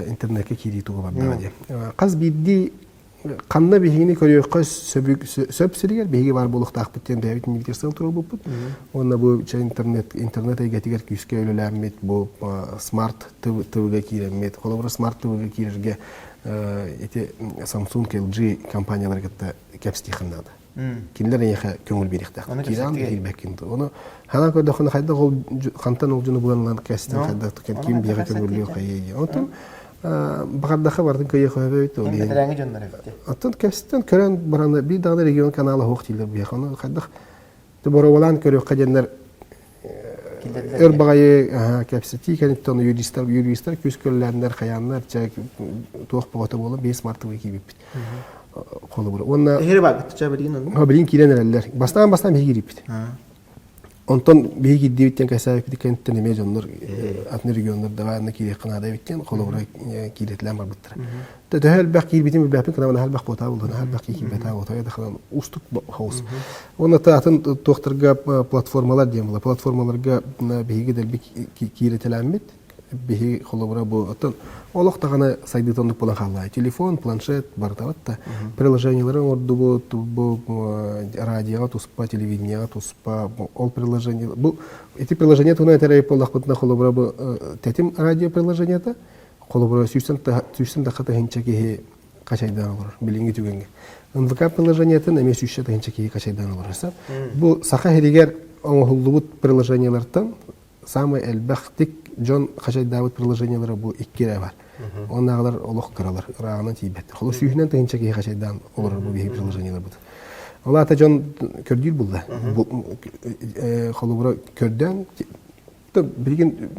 интернеккэ киирии туга бардаҕа диэн. Хас биирдии ханна биһигини көрүөххэ сөп сиригэр биһиги баар буолуохтаахпыт диэн бэйэбит иннибитигэр сыл туруорбуппут. Уонна бу интернет интернет эйгэтигэр күүскэ үлэлээммит бу смарт ТВ-га киирэммит. Холобура смарт ТВ-га киирэргэ ити Samsung, LG компаниялары кытта кэпсэтиэххин наада. Кинилэр эйиэхэ көҥүл биэриэхтээхтэр. Киирэн киирбэккин. Ону ханаан көрдөххүнэ хайдах ол хантан ол дьону булан ылан кэстэн хайдах ким биэхэ көҥүллүө хайыа диye. Онтон баҕардаха бардын кыйыах өбөбүт ол иһин.
Бэтэрээҥи дьоннор эбит.
Оттон кэстэн көрөн баран биир даҕаны регион канала суох дииллэр биһиэхэ. Ону хайдах боруобалаан көрүөххэ диэннэр өр баҕайы кэпсэтии кэнниттэн юристар юристар күүс көллээннэр хайааннар чэ туох бөҕөтө буолан биэс мартовый киирбиппит холобура уонна
эһири бааргыт чэ билигин
онно билигин киирэн эрэллэр бастаан бастаан биһиги киирбиппит онтон биһиги киирдибит диэн кэпсээбиппит кэнниттэн эмиэ дьоннор атын регионнар давай анна киириэххэ наада эбит диэн холобура киирэтилээн барбыттара Төһө элбэх киирбитин билбэппин, кына наһаа элбэх буотаа буолла, наһаа элбэх киирбэтээ буотаа, это уустук хаус. Уонна атын туохтарга платформалар диэн була. Платформаларга биһиги дэлби киирэтэлээммит, биһиги холобура бу оттон олох даҕаны сайдыыта оннук буолан хаалла. Телефон, планшет барытабыт да приложениелары оҥордубут, бу радиоҕа туспа, телевидениеҕа туспа, ол приложение бу ити приложение туһунан этэр буоллахпытына холобура бу тэтим радио приложениета Холобура, сүүстэн тахха тыһыынча киһи хачайдаан олорор билиҥҥи түгэҥҥэ. НВК приложениетын эмиэ сүүсчэ тыһыынча киһи хачайдаан олорор. Бу Саха сиригэр оҥоһуллубут приложениелартан саамай элбэхтик дьон хачайдаабыт приложениелара бу икки эрэ бар. Оннааҕылар олох кыралар, ырааҕынан тиийбэттэр. Холобур сүүһүнэн тыһыынча киһи хачайдаан олорор бу биһиги приложениеларбыт. Ол аата дьон көрдүүр булла. Холобура көрдөөн билигин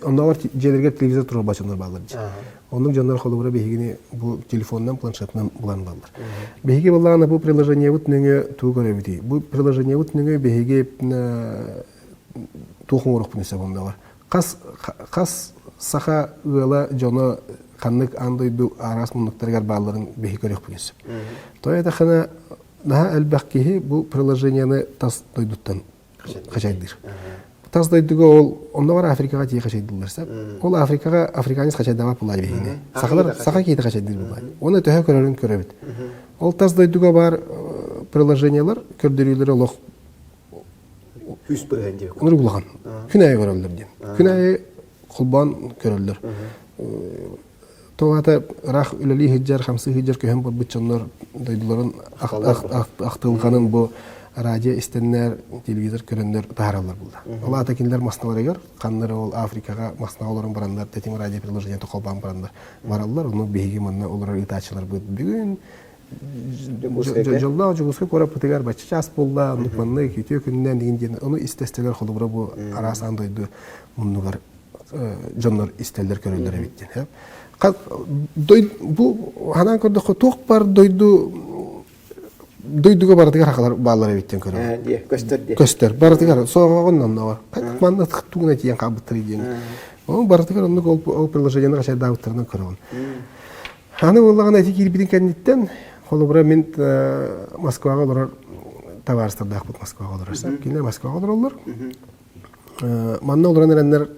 оннооҕор дьиэлэригэр телевизор туруорбат дьоннор бааллар дии. Оннук дьоннор холобура биһигини бу телефонунан, планшетынан булан ылаллар. Биһиги буоллаҕына бу приложениебыт нөҥүө тугу көрөбүтүй? Бу приложениебыт нөҥүө биһиги туох оҥоруохпун сөп оннооҕор? Хас хас саха ыала дьоно ханнык аан дойду араас муннуктарыгар баалларын биһи көрүөхпүн сөп. Тоҕо этахына наһаа элбэх киһи бу приложениены тас дойдуттан хачайдыыр. Тас дойдуга ол оннооҕор Африкаҕа тиийэ хачайдыыллар сөп. Ол Африкаҕа африканец хачайдаабат буоллар биһигини. Сахалар саха киһитэ хачайдыыр буоллар. Оны төһө көрөрүн көрөбүт. Ол тас дойдуга баар приложениелар көрдөрүүлэрэ олох
үс бырыһыан диэбит.
Онор улахан. Күн аайы көрөллөр диэн. Күн аайы холбоон көрөллөр. Тоҕо аата ыраах үлэлии сылдьар, хамсыы сылдьар көһөн барбыт дьоннор дойдуларын ахтылҕанын бу радио истэннэр, телевизор көрөннөр таһаараллар булла. Ол аата кинилэр масналарыгар, ханна эрэ ол Африкаҕа маснаҕа олорон бараннар, тэтим радио приложениета холбоон бараннар бараллар. Ону биһиги манна олорор ыытааччыларбыт бүгүн дьоллоох Дьокуускай куораппытыгар бачча чаас буолла, оннук маннык үтүө күнүнэн диэн диэн ону истэстэлэр холобура бу араас аан дойду муннугар дьоннор истэллэр көрөллөр эбит диэн. Бу ханаан көрдөххө туох бар дойду дойдуга барытыгар хахалар бааллар эбит диэн көрөбүн.
Көстөр диэ.
Көстөр. Барытыгар соҕоҕун онноҕор. Манна тугуна тиийэн хаалбыттар диэн. Ол барытыгар оннук ол приложениены хачайдаабыттарынан көрөбүн. Аны буоллаҕына ити киирбитин кэнниттэн, холобура мин Москваҕа олорор табаарыстардаахпыт Москваҕа олорор. Кинилэр Москваҕа олороллор. Манна олорон эрэннэр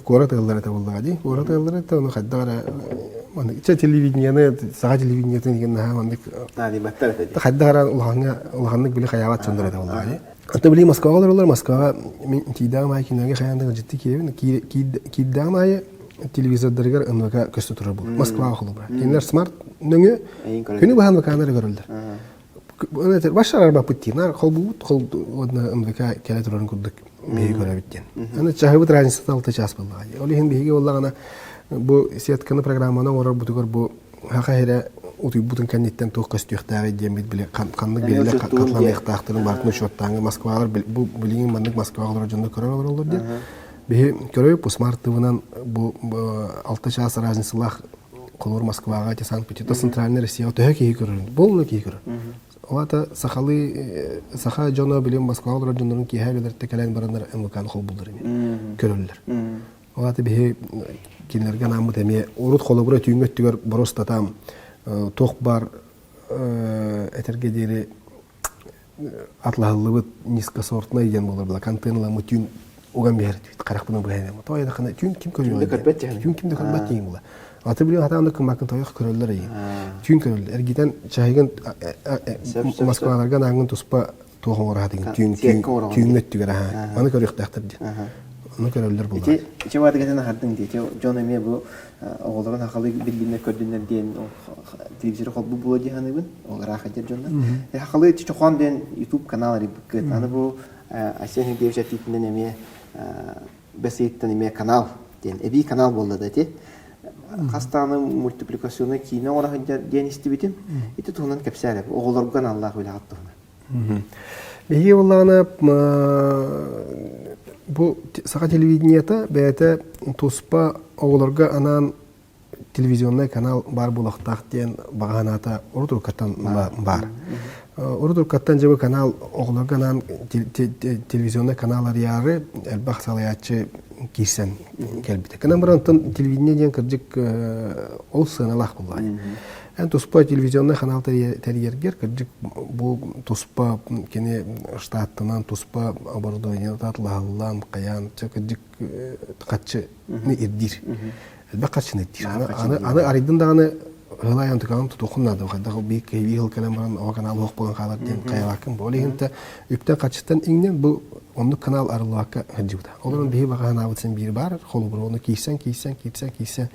куорат ыаллара этэ буоллаҕа дии. Куорат ыаллара этэ, ону хайдах эрэ маннык чэ телевидениены, саха телевидениетын игин наһаа маннык
Наадыйбаттар этэ дии.
Хайдах эрэ улахаҥҥа улаханнык били хайаабат дьоннор этэ буоллаҕа дии. Ата били Москваҕа олороллор, Москваҕа мин тиийдэҕим аайы кинилэргэ хайаан да дьикти киирэбин. Киирдэҕим аайы телевизордарыгар НВК көстө турар буолар. Москваҕа холобура. Кинилэр смарт нөҥүө күнү быһа НВК-ны эрэ көрөллөр. Башар арбаппыт дии. Наар холбуубут хол уонна НВК кэлэ турарын курдук биһиги көрөбүт диэн. Аны чаһыбыт разницата алта чаас буоллаҕа. Ол иһин биһиги буоллаҕына бу сетканы программаны оҥорорбутугар бу хаха эрэ утуйбутун кэнниттэн туох көстүөхтээҕий диэммит били ханнык биэрилэр хатыланыахтаахтарын барытын учуоттааҥы Москвалар бу билигин маннык Москваҕа олорор дьоннор көрөр олороллор диэн. Биһи көрөбүт бу смарт ТВ-нан бу алта чаас разницалаах холобур Москваҕа ити Санкт-Петербург центральная Россияҕа төһө киһи көрөрүн буолла киһи көрөр. Ол аата сахалыы саха дьоно билим Москваҕа олорор дьоннорун киэһэ үлэлэртэ кэлэн бараннар МВК-ны холбууллар эмиэ көрөллөр. Ол аата биһи кинилэргэ анааммыт эмиэ урут холобура түүҥҥү өттүгэр боруостатаам туох баар этэргэ диэри атлаһыллыбыт низкосортнай диэн буолар була контейнерламмыт түүн уган биһэр харахпынан быһайан тоҕо айдахына түүн ким көрүөҕэй түүн ким да көрбөт диэн була аты билин хатаан да кыммаккын тойох көрөллөр эйин түүн көрөллөр эргитэн чаһыгын Москваларга анаангын туспа туох оҥоро түүн түүҥҥү өттүгэр аһаа маны көрүөхтээхтэр диэн ону көрөллөр буолар
ити ити баатыгатын аһардыҥ дии дьон эмиэ бу оҕолорун хахалыы биллиннэр көрдүннэр диэн телевизоры холбуу буолуо дии саныыбын ол ыраах сылдьар дьоннор хахалыы Чохоон диэн YouTube канал арыйбыккыт аны бу Айсен Сергеевич этиитинэн эмиэ бэс ыйыттан эмиэ канал диэн эбии канал буолла да ити хас даҕаны мультипликационнай киинэ оҥоро сылдьар диэн истибитим ити туһунан кэпсээ эрэ оҕолорго аналлаах үлэҕит туһунан
Биһиги буоллаҕына бу саха телевидениета бэйэтэ туспа оҕолорго анаан телевизионнай канал баар буолуохтаах диэн баҕа санаата урут уруккаттан баар. Урут уруккаттан дьэ бу канал оҕолорго анаан телевизионнай канал арыйаары элбэх салайааччы киирсэн кэлбитэ. Гынан баран онтон телевидение диэн кырдьык ол сыаналаах буоллаҕа. Эн туспа телевизионнай канал тэрийэргэр кырдьык бу туспа кини штаттанан туспа оборудование татлаһаллаан хайаан чэ кырдьык хаччы ирдиир. Элбэх хаччыны ирдиир. Аны аны арыйдын даҕаны ыһылайан тукаҕын тутуоххун наада хайдах биир киһи сыл кэлэн баран оҕо канал суох буолан хаалар диэн хайалааккын бу. Ол иһин үптэн хаччыттан иҥнэн бу оннук канал арыллыбакка сылдьыбыта. Ол эрэн биһи баҕа санаабыт син биир баар холобура ону киирсэн киирсэн киирсэн киирсэн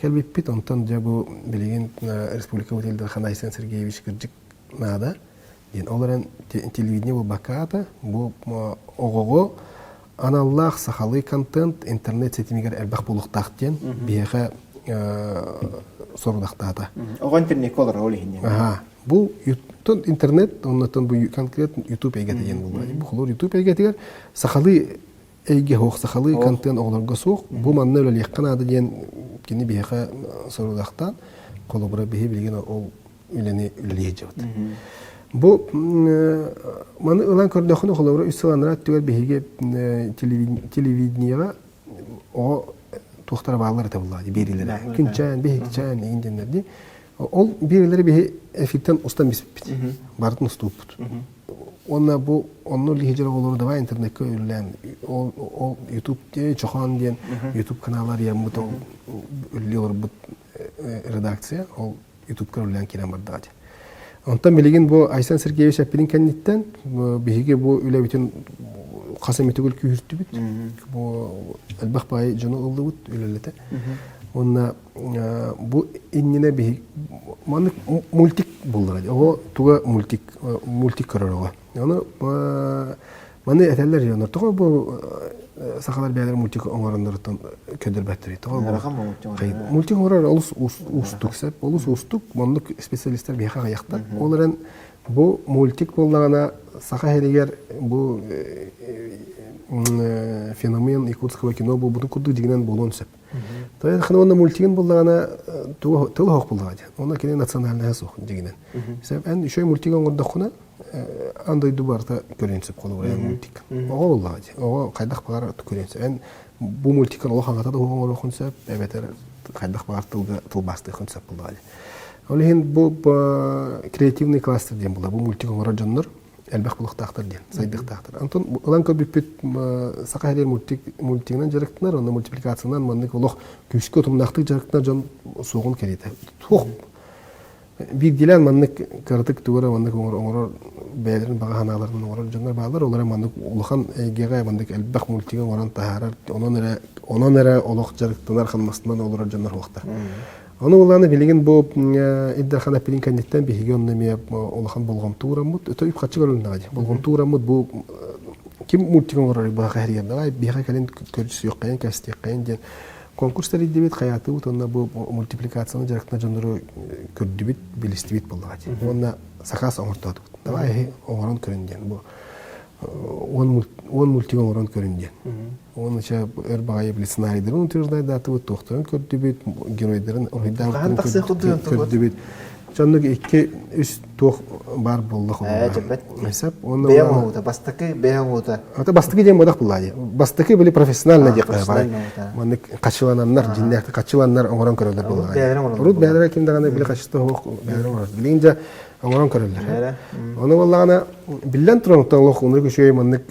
Кэлбиппит, онтон дьэ бу билигин республикабыт Ил Дархан Айсен Сергеевич кырдьык наада. Диэн ол эрэн телевидение буолбакка бу оҕоҕо аналлаах сахалыы контент интернет ситимигэр элбэх буолуохтаах диэн биһиэхэ сорудахтаата.
Оҕо интернеккэ олорор ол иһин.
Аха. Бу интернет, оннуттан бу конкретно YouTube эйгэтэ диэн буолла. Бу холор YouTube эйгэтигэр сахалыы эйгэ суох, сахалыы контент оҕолорго суох. Бу манна үлэлиэххэ наада диэн кини биһиэхэ сорудахтаан, холобура биһи билигин ол үлэни үлэлии сылдьабыт. Бу маны ылан көрдөххүнэ, холобура үс сыл анараа өттүгэр биһиги телевидениеҕа оҕо туохтара бааллар этэ буллаа биэриилэрэ. Күнчээн, биһикчээн игин диэннэр дии. Ол биэриилэри биһи эфиртэн устан биспиппит. Барытын устубуппут. Уонна бу онно лиһидьэр оҕолору давай интернеккэ үлэлээн ол ол YouTube Чохоон диэн YouTube каналар яммыт ол үлэлии олорбут редакция ол ютубка үлэлээн киирэн бардаҕа дии. Онтон билигин бу Айсен Сергеевич эппитин кэнниттэн биһиги бу үлэбитин хас эмэ төгүл күүһүртүбүт. Бу элбэх баай дьону ыллыбыт үлэлэтэ. Уонна бу иннинэ биһи маннык мультик буллара. Оҕо туга мультик мультик көрөр оҕо. Ону Маны этэллэр дьоннор, тоҕо бу сахалар бэйэлэрэ мультик оҥоронноруттан көрдөрбөттөрүй? Тоҕо бу мультик оҥорор олус уустук сөп, олус уустук. Маннык специалистар биһиэхэ аҕыйахтар. Ол эрэн бу мультик буоллаҕына саха иһигэр бу феномен якутского кино буолбутун курдук дьиҥинэн буолуон сөп. Тоҕо уонна мультигын буллаҕына тыл оһох буллаҕа диэн. Онно кини национальнайа суох дьиҥинэн. Эн үчүгэй мультик оҥордоххуна аан дойду барыта көрүөн сөп холобура эн мультик. Оҕо буоллаҕа дии. Оҕо хайдах баҕарар көрүөн сөп. Эн бу мультикын олох аҥата да оҥоруоххун сөп, эбэтэр хайдах баҕар тылга тылбаастыаххын сөп буоллаҕа дии. Ол иһин бу креативный кластер диэн буолар. Бу мультик оҥорор дьоннор элбэх булуохтаахтар диэн, сайдыахтаахтар. Онтон ылан көрбүппүт саха сиригэр мультик мультигынан дьарыктанар, онно мультипликациянан маннык олох күүскэ утумнаахтык дьарыктанар дьон суоҕун кэриэтэ. Суох биирдиилээн маннык кыратык тугу эрэ маннык оҥорор бэйэлэрин баҕа санааларын оҥорор дьоннор бааллар. Ол эрэ маннык улахан эйгэҕэ маннык элбэх мультигы оҥорон таһаарар, онон эрэ онон эрэ олох дьарыктанар, хамнастанан олорор дьоннор суохтар. Ону ылааны билигин бу Ил Дархан эппитин кэнниттэн биһиги онно эмиэ улахан болҕомто уураммыт, өтө үп-харчы көрүлүннэҕэ дии. Болҕомто уураммыт бу ким мультик оҥоророй быһа хэрийэн давай биһиэхэ кэлин көрсүөххэйин, кэстиэххэйин диэн конкурс тэрийдибит, хайаатыбыт уонна бу мультипликацияны дьарыктана дьоннору көрдүбүт, билистибит буоллаҕа дии. Уонна сакаас оҥортоотубут. Давай эһи оҥорон көрүн диэн. Бу уон мультик оҥорон көрүн диэн. Уонна чэ өр баҕайы били сценарийдарын утверждайдаатыбыт, туохтарын көрдүбүт, геройдарын уруһуйдаабыттарын көрдүбүт. Дьоннук икки үс туох баар буолла
холобура. Сөп. Уонна бэйэ оҥоһуута, бастакы бэйэ оҥоһуута.
Ата бастакы диэн бодох булла дии. Бастакы били профессионально диэххэ баар. Маннык хачылананнар, дьиннээхтик хачыланнар оҥорон көрөллөр буолла. Урут бэйэлэрэ ким даҕаны били хачыста суох бэйэлэрэ оҥорор. Билигин дьэ оҥорон көрөллөр. Ону буоллаҕына биллэн туран оттон олох оннук үчүгэй маннык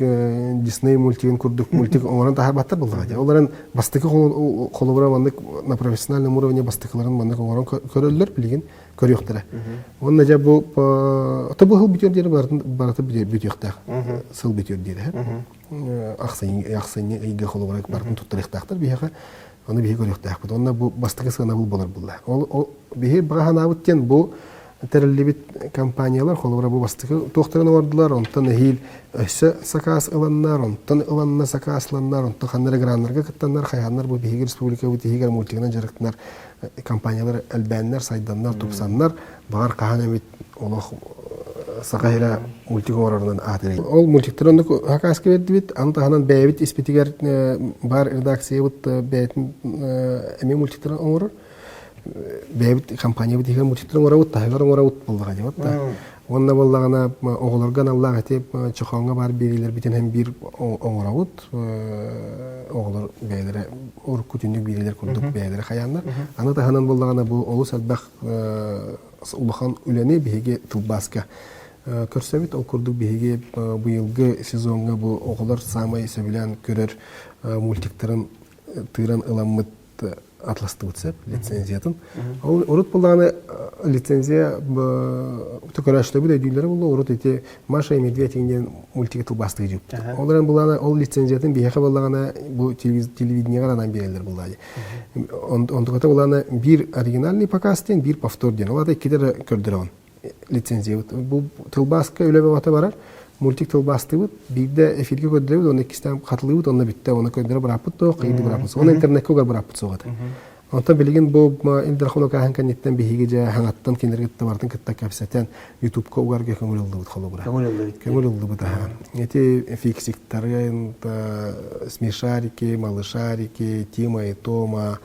Дисней мультигын курдук мультик оҥорон таһаарбаттар буоллаҕа дии. Ол эрэн бастакы холобура маннык на профессиональном уровне бастакыларын маннык оҥорон көрөллөр билигин көрүөхтэрэ. Уонна дьэ бу ото бу сыл бүтүөр диэри барыта бүтүөхтээх. Сыл бүтүөр диэри. Ахсынньы ыйга холобура барытын туттарыахтаахтар биһиэхэ. Ону биһи көрүөхтээхпит. Онно бу бастакы сыанабыл буолар булла. Ол биһи баҕа санаабыт диэн бу тэриллибит компаниялар холобура бу бастакы туохтарын оҥордулар, онтон эһиил өссө сакаас ыланнар, онтон ыланна сакаас ыланнар, онтон ханна эрэ граннарга кыттаннар, хайааннар бу биһиги республикабыт иһигэр мультигынан дьарыктанар компаниялар элбээннэр, сайданнар, тупсаннар, баҕар хаһан эмит олох саха сирэ мультик оҥорорунан аатырый. Ол мультиктары оннук хакааска бердибит, аны таһынан бэйэбит испитигэр баар редакциябыт бэйэтин эмиэ мультиктары оҥорор. Бэйэбит компаниябыт иһигэр мультиктары оҥоробут, таһыгар оҥоробут буоллаҕа дии да. Уонна буоллаҕына оҕолорго аналлаах ити чохооҥҥо баар биэриилэрбитин һэн биир оҥоробут. Оҕолор бэйэлэрэ урукку түннүк биэриилэр курдук бэйэлэрэ хайааннар. Аны таһынан буоллаҕына бу олус элбэх улахан үлэни биһиги тылбааска көрсөбүт. Ол курдук биһиги быйылгы сезоҥҥа бу оҕолор саамай сөбүлээн көрөр мультиктарын тыыран ыламмыт атластыбыт сөп лицензиятын. Ол урут буллаҕына лицензия көрөөччүлэрбит өйдүүллэрэ буолла урут ити Маша и Медведь диэн мультиги тылбаастыы дьуппут. Ол эрэн буллаҕына ол лицензиятын биһиэхэ буоллаҕына бу телевидениеҕа анаан биэрэллэр буллаҕа Онтуката булаана биир оригинальный показ диэн, биир повтор диэн. Ол аата иккитэ эрэ көрдөрөҕүн. лицензиябыт. Бу тылбааска үлэ бөҕөтө барар. Мультик тылбаастыыбыт. Биирдэ эфиргэ көрдөрөбүт, онно иккистээн хатылыыбыт, онно бүттэ. Оны көрдөрө бырааппыт суох, хайыы бырааппыт суох. Оны интернеккэ угар бырааппыт суох этэ. Онтон билигин бу Ил Дархан укааһын кэнниттэн биһиги дьэ хаҥаттан кинилэри кытта барытын кытта кэпсэтэн Ютубка угарга көҥүл ыллыбыт холобура.
Көҥүл ыллыбыт.
Көҥүл ыллыбыт аха. Эти фиксиктары, смешарики, малышарики, Тима и Тома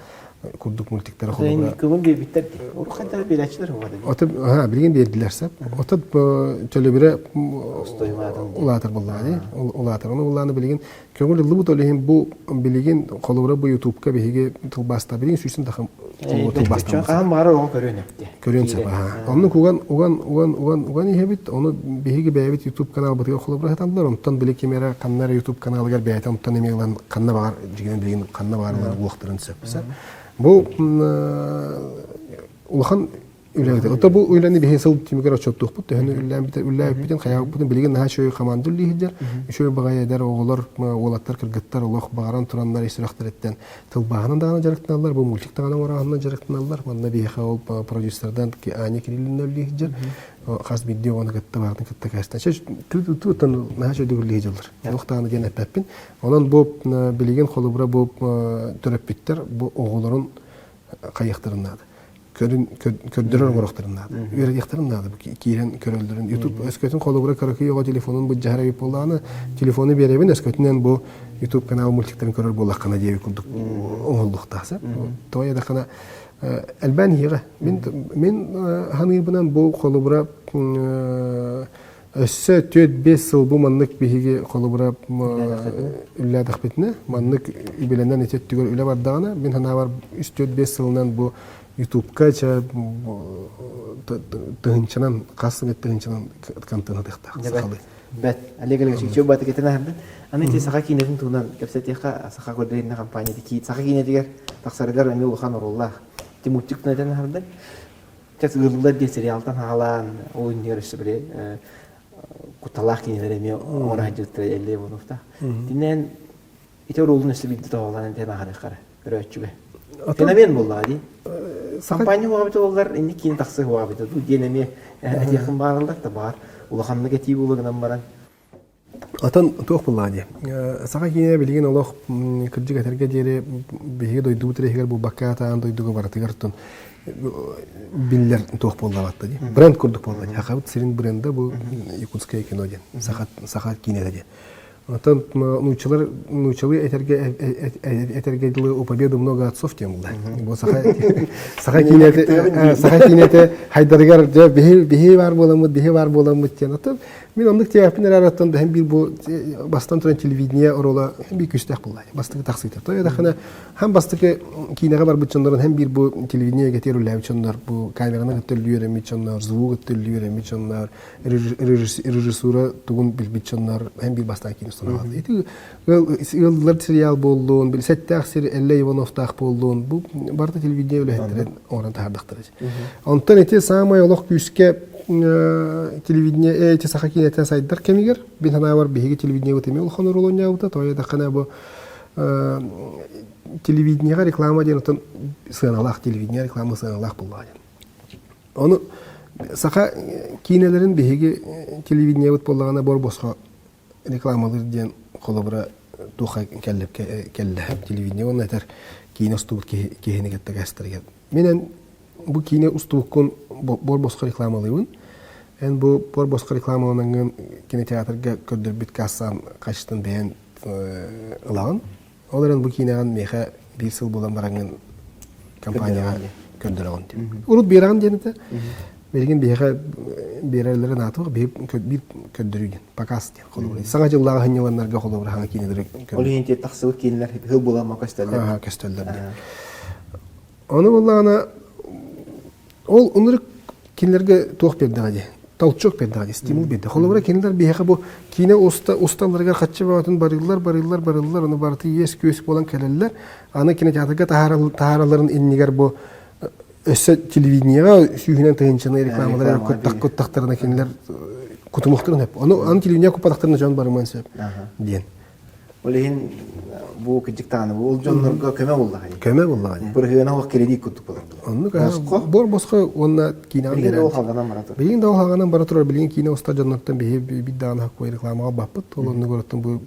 курдук мультиктары холобура.
Көҥүл биэрбиттэр дии. Уруккаттан биэрээччилэр уһуга
Ото билигин биэрдилэр сап. Ото төлөбүрэ улаатар буоллаҕа дии. Улаатар. Ону буллааны билигин Көҥүл ыллыбыт ол иһин бу билигин холобура бу ютубка биһиги тылбаастаа билигин сүүстэн тахым
тылбаастаабыт. Хаһан баҕарар оҕо көрүөн өптө.
Көрүөн сөп аха. Оннук уган уган уган уган уган иһэбит. Ону биһиги бэйэбит ютуб каналбытыгар холобура саталлар. Онтон били ким эрэ ханна эрэ ютуб каналыгар бэйэтэ онтон эмиэ ылан ханна баҕар дьигинэн билигин ханна баҕар ылан уохтарын сөп. Бу улахан үлэбит. Ото бу үлэни биһи сыл түмүгэр отчуоттуохпут, төһөнү үллээбит үллээбиппитин, хайаабыппытын билигин наһаа үчүгэй команда үллии сылдьар. Үчүгэй баҕайы эдэр оҕолор, уолаттар, кыргыттар олох баҕаран тураннар ис сүрэхтэриттэн тылбааһынан даҕаны дьарыктаналлар, бу мультик даҕаны оҥорооһунан дьарыктаналлар. Манна биһиэхэ ол продюсердан Аня Кириллина үллии сылдьар. Хас биирдии оҕону кытта барытын кытта кэстэн. Туттан наһаа үчүгэй үллии сылдьаллар. Олох даҕаны диэн эппэппин. Онон бу билигин холобура бу төрөппүттэр бу оҕолорун хайыахтарын наада. Көрүн, көрдөрөр оҥоруохтарын наада. Үөрэтиэхтэрин наада киирэн көрөллөрүн. YouTube өскөтүн холобура кыракый оҕо телефонун былдьаһар эбит буоллаҕына, телефону биэрэбин, өскөтүнэн бу YouTube канал мультиктарын көрөр буоллаххына диэби курдук оҥоһуллуохтаах. Тоҕо диэтэххинэ элбээн иһиэҕэ. Мин мин ханыыбынан бу холобура Өссө 4-5 сыл бу маннык биһиги холобура үллээтэхпитинэ, маннык үбүлэнэн ити өттүгэр үлэ бардаҕына, мин санаабар 3-4-5 сылынан бу Ютубка чэ тыһынчанан хас эмит тыһынчанан контент атыахтаах сахалыы.
Бэт. Олег Алексеевич бу батыкетин аһардын. Аны ити саха киинэтин туһунан кэпсэтиэххэ саха көрдөрүннэ компания саха киинэтигэр тахсарыгар эмиэ улахан оруоллаах. Ити мультик туһунан аһардын. Чэ ыаллар диэн сериалтан хаалаан ол иннигэр өссө били кутталаах киинэлэр эмиэ оҥоро сылдьыбыттара Эллэй Ивановтаах. Итинэн ити оруолун өссө биирдэ тоһоҕолоон этэн аһарыаххара көрөөччүгэ. Феномен буоллаҕа дии. Компания уһаабыта буоллар инник киин тахсыы уһаабыта дуу диэн эмиэ этиэххин баараллар да баар улаханнык этии буолуо гынан баран
Атын туох буоллаҕа дии. Саха киинэ билигин олох кырдьык этэргэ диэри биһиги дойдубут иһигэр булбакка аан дойдуга барытыгар тун биллэр туох буоллаҕатта дии. Бренд курдук буолла дии. Сахабыт сирин бренда бу якутское кино диэн. Саха саха киинэтэ диэн. Оттон нууччалар нууччалыы этэргэ этэргэ дылы у победы много отцов диэн буолла. Бу саха саха киинэтэ саха киинэтэ хайдарыгар дьэ биһи биһи баар буоламмыт биһи баар буоламмыт диэн. Оттон Мин оннук тиэппин эрээр оттон бэһин биир бу бастан туран телевидение оруола биир күүстээх буолла. Бастакы тахсыыта. То эдэххинэ һәм бастакы киинэҕэ барбыт дьоннорун һәм биир бу телевидение эйгэтигэр үлэлээбит дьоннор бу камераны кытта үллүөрэммит дьоннор, звук кытта үллүөрэммит дьоннор, режиссура тугун билбит дьоннор һәм биир бастаан киинэ устан Ити ыаллар сериал буоллун, били сэттээх сир Эллэ Ивановтаах буоллун, бу барыта телевидение үлэһиттэрин оҥорон таһаардахтара. Онтон ити саамай олох күүскэ телевидение ити саха киинэтэ сайдар кэмигэр мин санаабар биһиги телевидениебыт эмиэ улахан оруолу оонньообута тоҕо диэтэххинэ бу телевидениеҕэ реклама диэн оттон сыаналаах телевидение реклама сыаналаах буоллаҕа диэн. Ону саха киинэлэрин биһиги телевидениебыт буоллаҕына бор босхо рекламалыыр диэн холобура туохха кэллэ кэллэ телевидение уонна этэр киинэ устубут киһини кытта кэстэригэр Мин эн бу киинэ устубуккун буор босхо рекламалыыбын. Эн бу буор босхо рекламаланаҥҥын кинотеатрга көрдөрбүт кассаан хаччытын бэйэн ылаҕын. Ол эрэн бу киинэҕин миэхэ биир сыл буолан бараҥҥын компанияҕа көрдөрөҕүн диэн. Урут биэрэҕин диэн этэ. Билигин биһиэхэ биэрэллэрин аатыах биир көрдөрүү диэн, показ диэн холобура. Саҥа дьыллааҕы сынньаланнарга холобура саҥа киинэлэри
Ол иһин тахсыбыт киинэлэр сыл буолан көстөллөр.
Көстөллөр диэн. Ону буоллаҕына ол ынырык кинилэргэ туох биэрдэҕэ дии толчок биэрдэҕэ дии стимул биэрдэ. Холобура кинилэр биһиэхэ бу киинэ уста усталларыгар хаччы бөҕөтүн барыыллар барыыллар барыыллар ону барыта иэс-күөс буолан кэлэллэр. Аны кинотеатрга таһааралларын иннигэр бу өссө телевидениеҕа сүүһүнэн тыһыынчаны рекламалары куттахтарына кинилэр кутумуохтарын сөп. Ону аны телевидение куппатахтарына дьон барыман сөп диэн.
Ол иһин бу кырдьык даҕаны ол дьоннорго көмө буллаҕа дии.
Көмө буллаҕа дии.
Бырыһыана ох кредит курдук болар.
Оннук бор босхо уонна киинэҕэ
Билигин да ол халҕанан бара турар.
Билигин да ол халҕанан бара турар. Билигин киинэ устар дьоннортон биһи биир даҕаны хаккой рекламаҕа баппыт. Ол оннугар оттон бу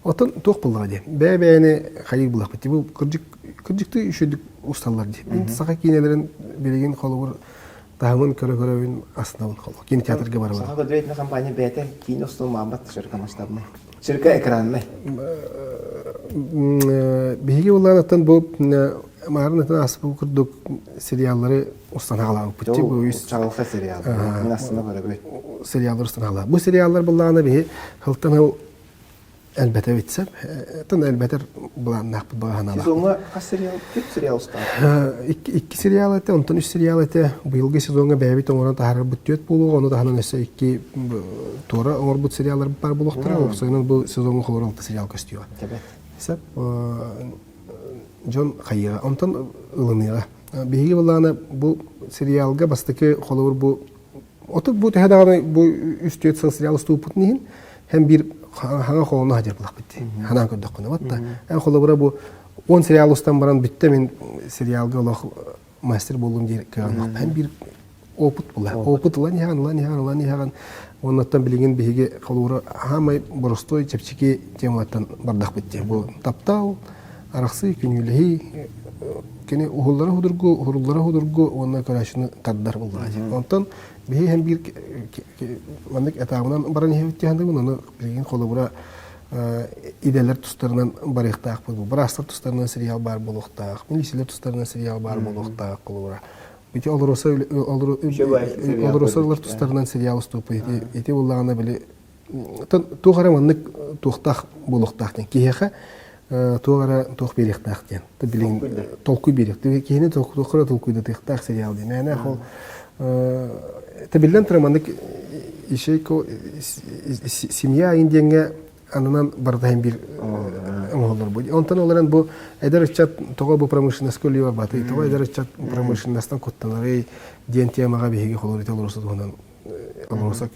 оттон туох буллаҕа дии. Бэйэ-бэйэни хайыы буллахпыт. Бу кырдьык кырдьыктыы үчүгдүк усталлар дии. Мин саха киинэлэрин билигин холобур таһымын көрө-көрөбүн астынабын холо. Кинотеатрга барабын.
Саха көдүрэтинэ компания бэйэтэ киинэ устуу маамбат широко масштабный. Широко экранный.
Биһиги улаанаттан бу маарын атын ааспыт курдук сериаллары устан хаалаабыппыт.
Бу үс чаҕылхай сериал. Мин астына көрөбүт.
Сериаллар устан хаалаа. Бу сериаллар буллаҕына биһи хылтан хыл элбэтэ битсэп. Тын элбэтэр былааннаахпыт баҕаһаналаах.
Сезоҥҥа хас сериал, үс сериал устаах?
Икки сериал этэ, онтон үс сериал этэ. Быйылгы сезоҥҥа бэйэбит оҥорон таһаарарбыт түөрт буолуоҕа, ону таһынан өссө икки туора оҥорбут сериалларбыт баар буолуохтара. Уопсайынан бу сезоҥҥа холоро алта сериал көстүөҕэ. Сөп. Дьон хайыаҕа, онтон ылыныаҕа. Биһиги былаана бу сериалга бастакы холобур бу Отут бу төһө даҕаны бу үс-түөрт сыл сериал устууппутун иһин һэм биир хаҥа холону хадьыр булахпыт дии. Ханаан көрдөххүнэ вот эн холобура бу 10 сериал устан баран бүттэ мин сериалга олох мастер буоллум диир кыаҕым һэм биир опыт була. Опыт ылан иһэҕин, ылан иһэҕин, ылан иһэҕин. Оннуттан билигин биһиги холобура хаамай боростуой чэпчэки темалартан бардахпыт дии. Бу таптал, арахсыы, күнүүлэһии, кини уһуллара судургу, уһуруллара судургу уонна көрөөччүнү тардар буоллаҕа дии. Онтон биһи һэн биир маннык этабынан баран иһэбит диэхандыбын, ону билигин холобура идэлэр тустарынан барыахтаахпыт. Быраастар тустарынан сериал баар буолуохтаах, милициялар тустарынан сериал баар буолуохтаах холобура. Ити олороса олоросолар тустарынан сериал устууппут. Ити ити буоллаҕына били туох эрэ маннык туохтаах буолуохтаах диэн киһиэхэ туох эрэ туох биэриэхтээх диэн билигин толкуй биэриэх киһини туох эрэ толкуйдатыахтаах сериал диэн мээнэ ол биллэн турар маннык ищейко семья айын диэҥҥэ анынан барыта иһин биир оҥоһуллар бу. Онтон ол эрэн бу эдэр ыччат тоҕо бу промышленноска үлэлии барбатый, тоҕо эдэр ыччат промышленностан куттанарый диэн темаҕа биһиги холобур ити олорсу туһунан олорсо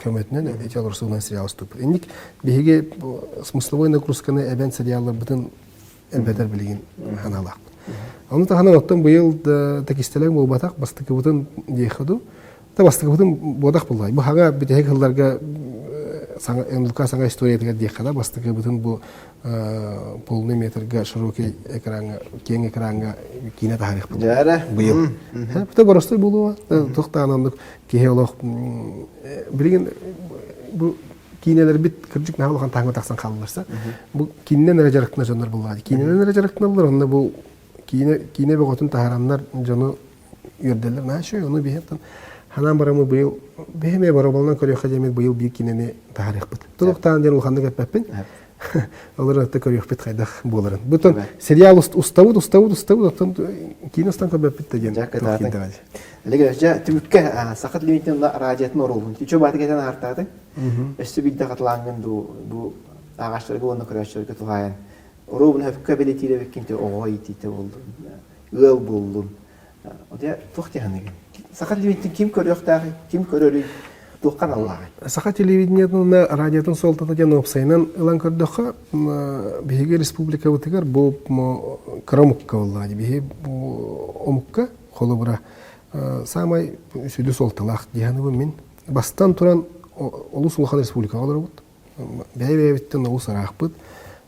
көмөтүнэн ити олорсуунан сериал уступпут. Инник биһиги смысловой нагрузканы эбэн сериалларбытын элбэтэр билигин ханаалаахпыт. Ону таһынан оттон быйыл да кистэлэҥ буолбатах бастакыбытын диэххэ дуу Та бастакыбытын буодах буллай. Бу хаҥа бүтэһик сылларга саҥа НЛК саҥа историятыгар диэххэ да бастакыбытын бу полный метрга широкий экраҥҥа киэҥ экраҥҥа киинэ таһаарыахпыт. Быйыл. Бу боростой буолуо. Туох даҕаны оннук киһи олох билигин бу киинэлэрбит кырдьык наһаа улахан таһымҥа тахсан хаалларса. Бу киинэнэн эрэ дьарыктанар дьоннор буоллаҕа. Киинэнэн эрэ дьарыктаналлар, онно бу киинэ киинэ бөҕөтүн таһаараннар дьону үөрдэллэр. Наһаа үчүгэй, ону биһиэттэн ханаан бараммы быйыл биһи эмиэ бороболунан көрүөххэ диэммит быйыл биир киинэни таһаарыахпыт. Тулуктаан диэн улаханнык эппэппин. Олор атта көрүөхпүт хайдах буоларын. Бутон сериал устабыт, устабыт, устабыт, оттон киинэ устан көрбөппүт да диэн.
Дьэ, түмүккэ саха телевидениетин радиотын оруолун. Үчүгэй бааты кэтэн аартаатыҥ. Өссө биирдэ хатылааҥҥын дуу бу ааҕааччыларга уонна көрөөччүлэргэ туһаайан оруобуна сөпкө бэлиэтиир эбиккин оҕо иитиитэ буоллун, ыал буоллун. Туох диэхиный? Саха телевидениетин ким көрүөхтээҕий, ким көрөрүй, туохха аналлааҕый?
Саха телевидениетын уонна радиотын суолтата диэн уопсайынан ылан көрдөххө, биһиги республикабытыгар бу кыра омукка буоллаҕа дии. Биһи бу омукка холобура саамай сүдү суолталаах дии саныыбын мин. Бастан туран олус улахан республикаҕа олоробут. Бэйэ-бэйэбиттэн олус ыраахпыт.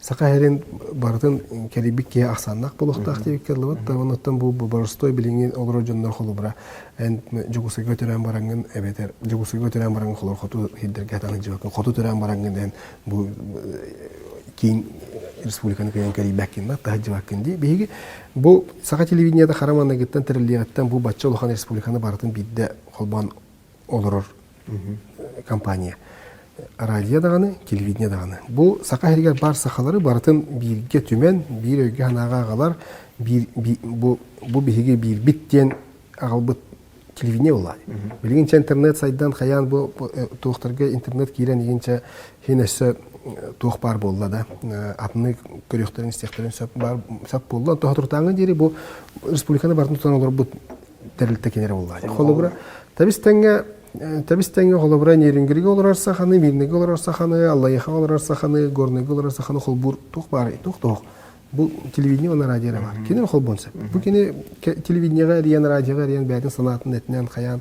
Саха сирин барытын кэрийбит киһи ахсааннаах буолуохтаах диэбиккэ дылыбыт. Да оннуттан бу боростуой билиҥҥи олорор дьоннор холобура эн Дьокуускайга төрөөн бараҥҥын эбэтэр Дьокуускайга төрөөн бараҥҥын холобур хоту сирдэргэ сатаан сылдьыбаккын хоту төрөөн бараҥҥын эн бу киин республиканы кыайан кэрийбэккин да таһырдьыбаккын дии. Биһиги бу саха телевидениета хара маҥнайгыттан тэриллиэҕиттэн бу бачча улахан республиканы барытын биирдэ холбоон олорор компания. Радио даҕаны, телевидение даҕаны. Бу Саха сиригэр баар сахалары барытын бииргэ түмэн, биир өйгө-санааҕа аҕалар, биир, бу, бу биһиги биирбит диэн аҕалбыт телевидение буолла. Билигин чэ интернет сайдан хайаан бу туохтарга интернет киирэн игинчэ хин өссө туох баар буолла да атыны көрүөхтэрин истиэхтэрин сөп баар сөп буолла. Тоһотуртааҥҥа диэри бу республиканы барытын тутан олорбут тэрилтэ кинилэр буолла. Холобура, табис тэҥҥэ. Тэбис тэҥҥэ холобура Нерюнгригэ олорор саханы, Мирныйга олорор саханы, Аллайыхаҕа олорор саханы, Горнайга олорор саханы холбуур туох баарый, туох туох. Бу телевидение уонна радио эрэ баар. Кини холбуон сөп. Бу кини телевидениеҕэ эрийэн, радиоҕа эрийэн бэйэтин санаатын этинэн хайаан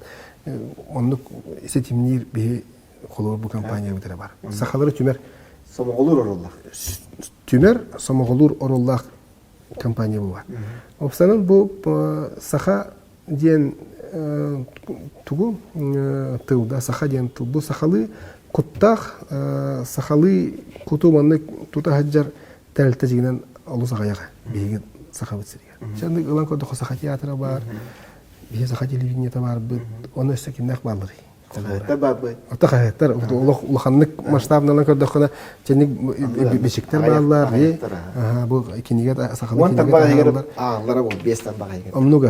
оннук ситимниир биһи холобур бу компаниябыт эрэ бар. Сахалары түмэр
сомоҕолуур оруоллаах.
Түмэр сомоҕолуур оруоллаах компания бу бар. Опсанан бу саха диэн тугу тылда саха диэн тыл бу сахалыы куттаах сахалыы куту маннык тута сылдьар тэрилтэ дьиҥинэн олус аҕыйах биһиги сахабыт сиригэр. Чаннык ылан көрдөххө саха театра баар, биһи саха телевидениета баарбыт, оны өссө кимнээх баалларый?
Хаһыаттар баарбыт.
Ата хаһыаттар олох улаханнык масштабналан көрдөххүнэ чэнник бичиктэр бааллар. Бу кинигэ сахалыы
кинигэ таһаараллар. Ааҕыллара бу биэс тарбах иһигэр.
Оннук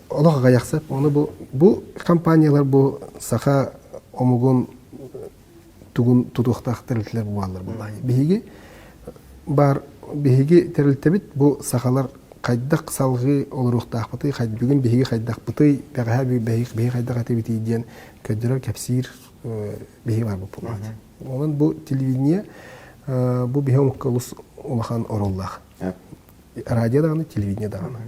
олох аҕыйахсап. Ону бу бу компаниялар бу саха омугун тугун тутуохтаах тэрилтэлэр бааллар буоллаҕа. Биһиги баар биһиги тэрилтэбит бу сахалар хайдах салҕыы олоруохтаахпытый, бүгүн биһиги хайдахпытый, бэҕэһээ биһиги хайдах этибитий диэн көрдөрөр, кэпсиир биһиги баар буоллаҕа. Онон бу телевидение бу биһи омукка олус улахан оруоллаах. Радио даҕаны, телевидение даҕаны.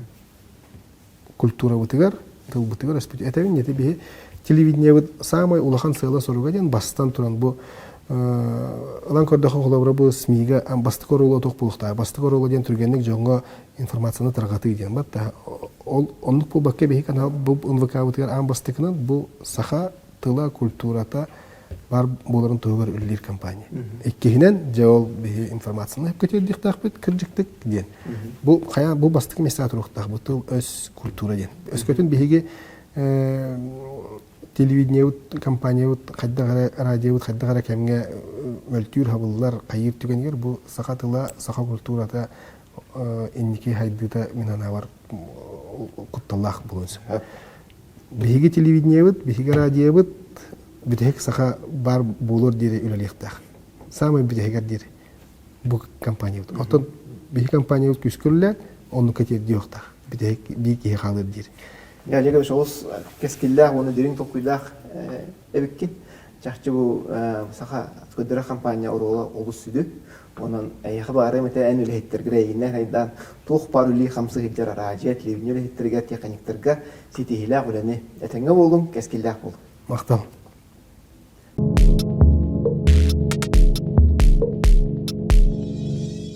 Культурабытыгар, тылбытыгар өспүт этэбин ити биһи телевидениебыт саамай улахан сыала-соруга диэн бастан туран бу ылан көрдөххө холобура бу СМИ-га бастакы оруолу туох буолуохтаах бастакы оруола диэн түргэнник дьоҥҥо информацияны тарҕатыы диэн батта ол оннук буолбакка биһи канал бу НВК-бытыгар аан бастакынан бу саха тыла культурата баар буоларын туһугар үлэлиир компания. Иккиһинэн, дьэ ол биһи информацияны сөпкө тиэрдиэхтээхпит кырдьыктык диэн. Бу хайа бу бастакы миэстэҕэ туруохтаах бу тыл өс культура диэн. Өскөтүн биһиги телевидениебыт компаниябыт хайдах эрэ радиобыт хайдах эрэ кэмҥэ мөлтүүр хабыллар хайыыр түгэнигэр бу саха тыла саха культурата инники хайдыыта мин санаабар кутталлаах буолуон сөп. Биһиги телевидениебыт, биһиги радиобыт бүтэһик саха баар буолуор диэри үлэлиэхтээх. Саамай бүтэһигэр диэри бу компаниябыт. Оттон биһиги компаниябыт күүскэ үлэлээн, оннукка тиэрдиэхтээх. Бүтэһик биир киһи хаалыар диэри.
Олегович олус кэскиллээх уонна дириҥ толкуйдаах эбиккин. Чахчы бу саха көрдөрөр компания оруола олус сүдү. Онон эйиэхэ баарым этэ эн үлэһиттэргэр эйигиннээн айдаан туох баар үлэлии-хамсыы сылдьар араадьыйа, телевидение үлэһиттэригэр, тиэхиньиктэргэ ситиһиилээх үлэни этэҥҥэ буолуҥ, кэскиллээх буолуҥ.
Махтал.